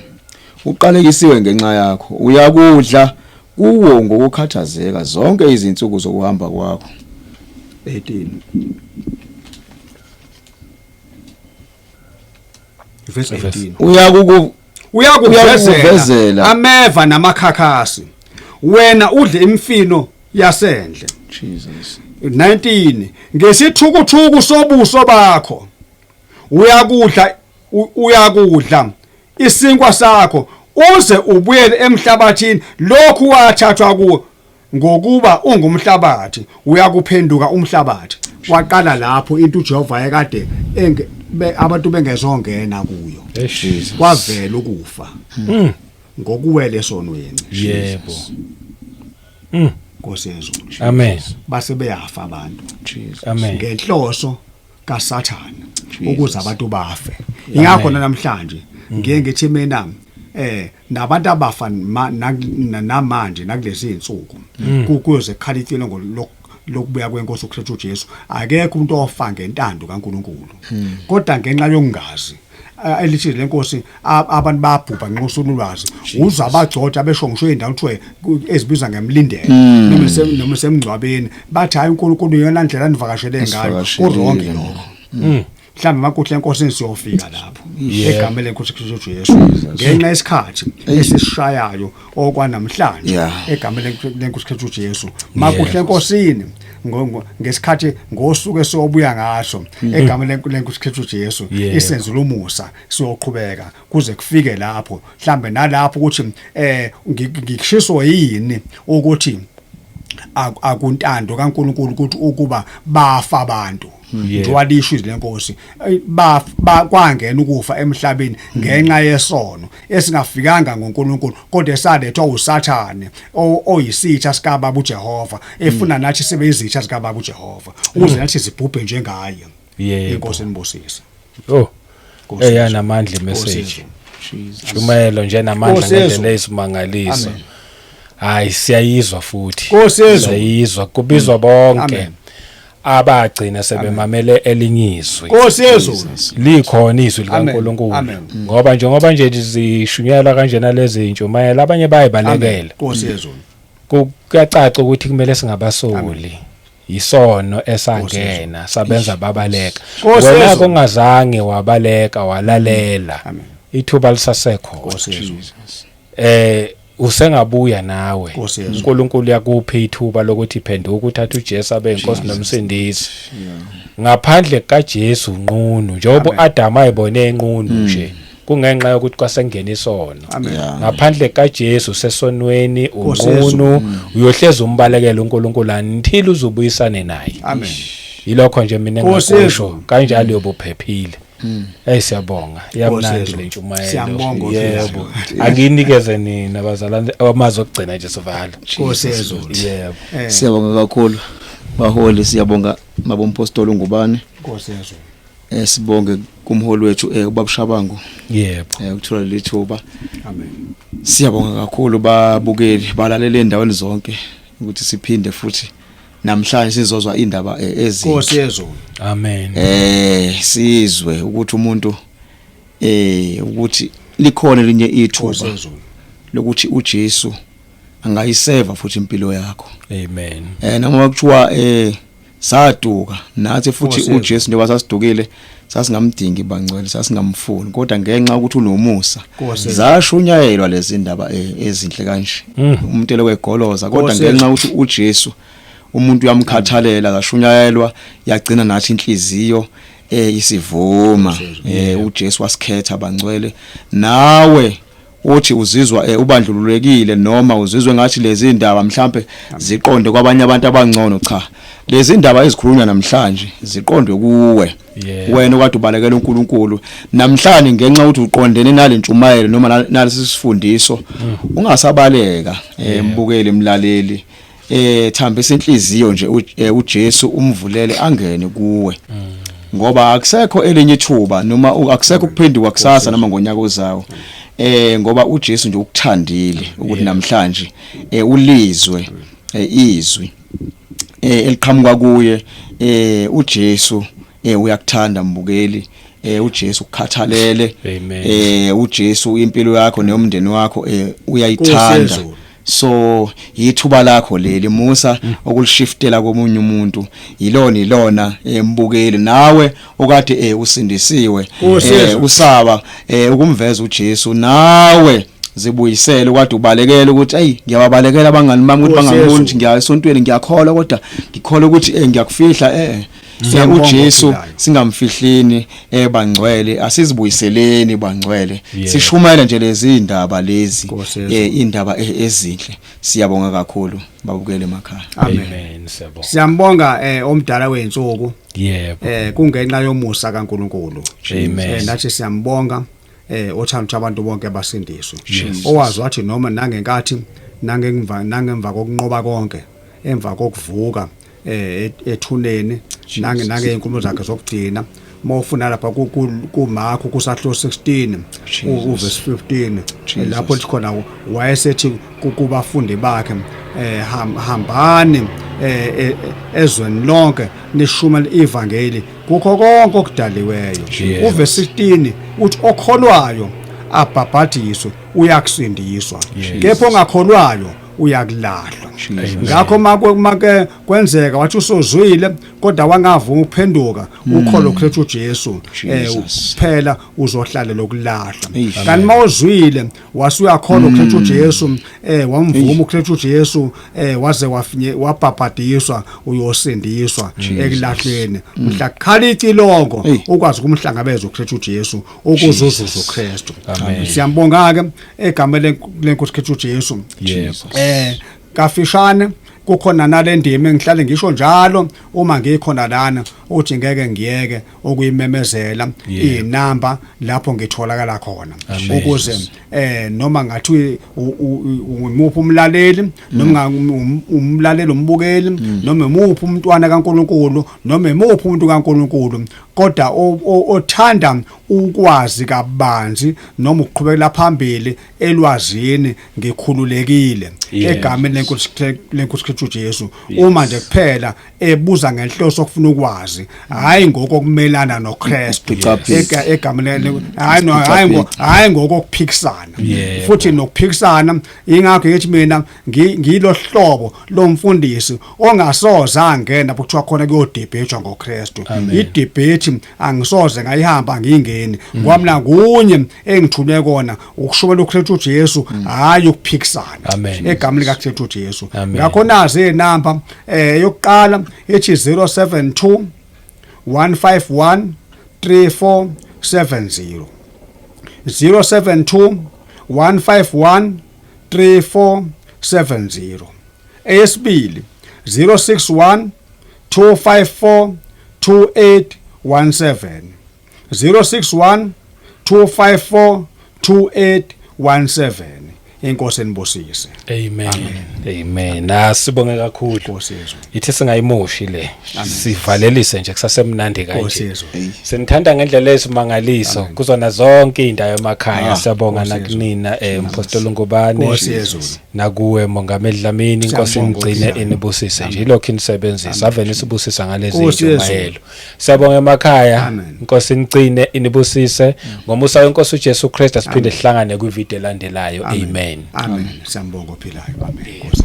uqalekisiwe ngenxa yakho, uyakudla kuwo ngokukhathazeka zonke izinsuku zokuhamba kwakho. 18. Verse 18. Uyakuvezela ameva namakhakhasi, wena udle imfino yasendle. Jesus. 19. Ngesithukuthuku sobuso bakho uyakudla uyakudla isinkwa sakho uze ubuyele emhlabathini lokhu wathathwa kuwo, ngokuba ungumhlabathi uyakuphenduka umhlabathi. Waqala lapho into uJehova ayekade abantu bengezongena kuyo. Kwavela ukufa. Ngokuwela esonweni. Yebo. Nkosi yezulu. Amen. Base beyafa abantu. Jesus. Amen. Ngenhloso kaSathane Jesus. ukuze abantu bafe. Ingakho namhlanje ngiye ngithi mina nabantu abafa namanje nakulezi insuku kuyoze kukhala icilongo lokubuya kwenkosi uKristu Jesu, akekho umuntu ofa ngentando kaNkuluNkulu, kodwa ngenxa yokungazi elithi lenkosi abantu bayabhubha ngenxa ulwazi, uzwa abagcotha besho ngisho indawo kuthiwe ezibizwa ngemlindelo noma semngcwabeni, bathi hayi, uNkulunkulu iyona ndlela anivakashele ngayo. Esivakashelile. Ku-wrong lokho. Mhlawumbe makuhle enkosini siyofika lapho egameni lenkosi Kristu Jesu, ngenxa yesikhathi esisishayayo okwanamhlanje, egameni lenkosi Kristu Jesu, makuhle enkosini ngesikhathi ngosuku esiyobuya ngaso egameni lenkosi Kristu Jesu, isenzo lomusa siyoqhubeka kuze kufike lapho, mhlambe nalapho ukuthi ngikushiso yini ukuthi akuntando kaNkuluNkulu ukuthi ukuba bafa abantu. Njengoba lisho izwi lenkosi, kwangena ukufa emhlabeni ngenxa yesono esingafikanga ngoNkulunkulu, kodwa esalethwa uSathane oyisitha sikaBaba uJehova, efuna nathi sibe izitha zikaBaba uJehova ukuze nathi sibhubhe njengaye. Inkosi inibusise. Oh. Nkosi Eya, Yesu. namandla Nkosi message. Yesu. Jesus. Shumayelo nje namandla Nkosi Yesu. ngendlela eyisimangaliso. Amen. Hayi, siyayizwa futhi. Nkosi Yesu. Siyayizwa, kubizwa bonke Amen. abagcina sebemamele elinye izwi. Nkosi Yesu. Likhona izwi Amen. likaNkuluNkulu. Amen. Ngoba njengoba nje zishunyayelwa kanjena lezi intshumayelo, abanye bayibalekela. Nkosi Yesu. Kuyacaca ukuthi kumele singabasoli. Isono esangena sabenza babaleka. Nkosi Wena Yesu. kungazange wabaleka, walalela. Amen. Ithuba lisasekho. Nkosi Yesu. Usengabuya nawe. Nkosi Yesu. uNkulunkulu yakupha ithuba lokuthi phenduka, uthathe uJesu abe inkosi nomsindisi. Ngaphandle kaJesu nqunu, njengoba uAdam ayibone enqunu nje, kungenxa yokuthi kwasengena isono. Amen. Ngaphandle kaJesu sesonweni, Nkosi Yesu. unqunu, uyohleza umbalekela uNkulunkulu until uzobuyisane naye. Amen. Yilokho nje mina Nkosi engakusho Yesu. kanjalo, yobuphephile. Hey, siyabonga, iyamnandi Yesu. le ntshumayelo. Siyambonga Yebo. oPhilayo. Akinikeze nina bazalwane amazwi okugcina nje, sivala. Nkosi Yesu. Yebo. Siyabonga kakhulu baholi, siyabonga mabompostoli ngubani. Nkosi Yesu. Sibonge kumholi wethu ubaba Shabangu ukuthola leli thuba. Amen. Siyabonga kakhulu babukeli balalele endaweni zonke ukuthi siphinde futhi namhlanje sizozwa indaba ezinhle. Nkosi Yesu. Amen. Sizwe ukuthi umuntu ukuthi likhona elinye Nkosi ithuba Yesu. lokuthi uJesu angayiseva futhi impilo yakho. Amen. Noma kuthiwa saduka nathi futhi Nkosi Yesu. uJesu njengoba sasidukile sasingamdingi bangcwele, sasingamfuni, kodwa ngenxa ukuthi unomusa Nkosi Yesu. zashunyayelwa lezi ndaba ezinhle kanje, umuntu elokegoloza, kodwa Nkosi ngenxa Yesu. ukuthi uJesu umuntu uyamkhathalela, zashunyayelwa, yagcina nathi inhliziyo isivuma. uJesu wasikhetha bangcwele. Nawe uthi uzizwa ubandlululekile noma uzizwe ngathi lezi ndaba mhlambe ziqonde kwabanye abantu abangcono, cha, lezi ndaba ezikhulunywa namhlanje ziqondwe kuwe. Wena okade ubalekela uNkulunkulu, namhlanje ngenxa ukuthi uqondene nalentshumayelo noma nalesi sifundiso, ungasabaleka. Mbukeli, mlaleli, thambisa inhliziyo nje, uJesu umvulele angene kuwe, ngoba akusekho elinye ithuba noma akusekho ukuphenduka kusasa noma ngonyaka ozayo, ngoba uJesu nje ukuthandile ukuthi namhlanje ulizwe izwi eliqhamuka kuye. uJesu uyakuthanda mbukeli, uJesu ukukhathalele. Amen. uJesu impilo yakho neyomndeni wakho uyayithanda. Nkosi yezulu. So yithuba lakho leli, musa okulishiftela komunye umuntu, yilona ilona embukeli, nawe okade usindisiwe Nkosi yezulu. usaba ukumveza uJesu, nawe zibuyisele kade ubalekela ukuthi hey, ngiyababalekela abangani bami ukuthi Nkosi bangangiboni yezulu. ukuthi ngiya esontweni, ngiyakholwa, kodwa ngikholwa ukuthi ngiyakufihla. Siyambonga uJesu ophilayo. singamfihlini bangcwele, asizibuyiseleni bangcwele, sishumayele nje lezi indaba lezi, Nkosi yezulu. indaba ezinhle. Siyabonga kakhulu babukele emakhaya. Amen. Amen, siyabonga. Siyambonga omdala wensuku. Yebo. Kungenxa yomusa kaNkuluNkulu. Amen. Nathi siyambonga. othanda ukuthi abantu bonke basindiswe, owazi wathi noma nangenkathi nangemva kokunqoba konke, emva kokuvuka ethuneni, nange inkulumo zakhe zokugcina, mawufuna lapha kuMark kusahlo 16 uverse 15 lapho lithi khona wayesethi kubafundi bakhe, hambani ezweni lonke nishumayele ivangeli kukho konke okudaliweyo. Uverse 16 uthi okholwayo abhabhadiswe uyakusindiswa, kepha ongakholwayo uyakulahlwa. Ngakho make kwenzeka wathi usozwile kodwa wangavuma ukuphenduka ukholo kuKristu Jesu, phela uzohlala lokulahlwa. Kanti mawuzwile wasuyakholwa uKristu Jesu, wamvuma uKristu Jesu, waze wabhabhadiswa, uyosindiswa ekulahlweni mhla kukhala icilongo ukwazi ukumhlangabeza uKristu Jesu ukuzuzuza uKristu. Siyambonga ke egameni lenkosi Kristu Jesu. Kafishane kukhona nalendima engihlale ngisho njalo uma ngikhona lana uthi ngeke ngiyeke ukuyimemezela inamba lapho ngitholakala khona, ukuze noma ngathi umuphi umlaleli, noma umlaleli umbukeli, noma umuphi umntwana kaNkuluNkulu, noma imuphi umuntu kaNkuluNkulu, kodwa othanda ukwazi kabanzi noma ukuqhubekela phambili elwazini, ngikhululekile egameni lenkosi Kristu Jesu. Uma nje kuphela ebuza ngenhloso okufuna ukwazi, hayi ngokokumelana noKristu egameni, hayi ngokokuphikisana. Futhi nokuphikisana, ingakho ngithi mina ngilohlobo lomfundisi ongasoze angena kuthiwa khona kuyodebate ngoKristu. Idebate angisoze ngayihamba ngingeni, ngoba mina kunye engithunywe kona ukushumayela uKristu Jesu, hayi ukuphikisana egameni likaKristu Jesu. Ngakho nazi inamba yokuqala ethi 072 151 3470, 072 151 3470. Eyesibili 061 254 2817, 061 254 2817. Inkosi enibusise. Amen, amen. Asibonge kakhulu. Nkosi yezulu. Ithi singayimoshi le, sivalelise nje kusasemnandi Nkosi kanje. yezulu. Sinithanda ngendlela esimangaliso kuzona zonke indawo emakhaya. Siyabonga Nkosi yezulu. nakunina Mpostoli Ngubane, Nkosi yezulu. nakuwe Mongameli Dlamini. Inkosi Siyabonga, ingcine Nkosi. inibusise nje, ilokhu inisebenzisa ave nisibusisa ngalezi Nkosi yezulu. intshumayelo. Siyabonga emakhaya. Amen. Inkosi ingcine inibusise ngomusa wenkosi uJesu Kristu. Asiphinde sihlangane kwivideo elandelayo. Amen. Amen. Siyambonga ophilayo. Amen. Nkosi.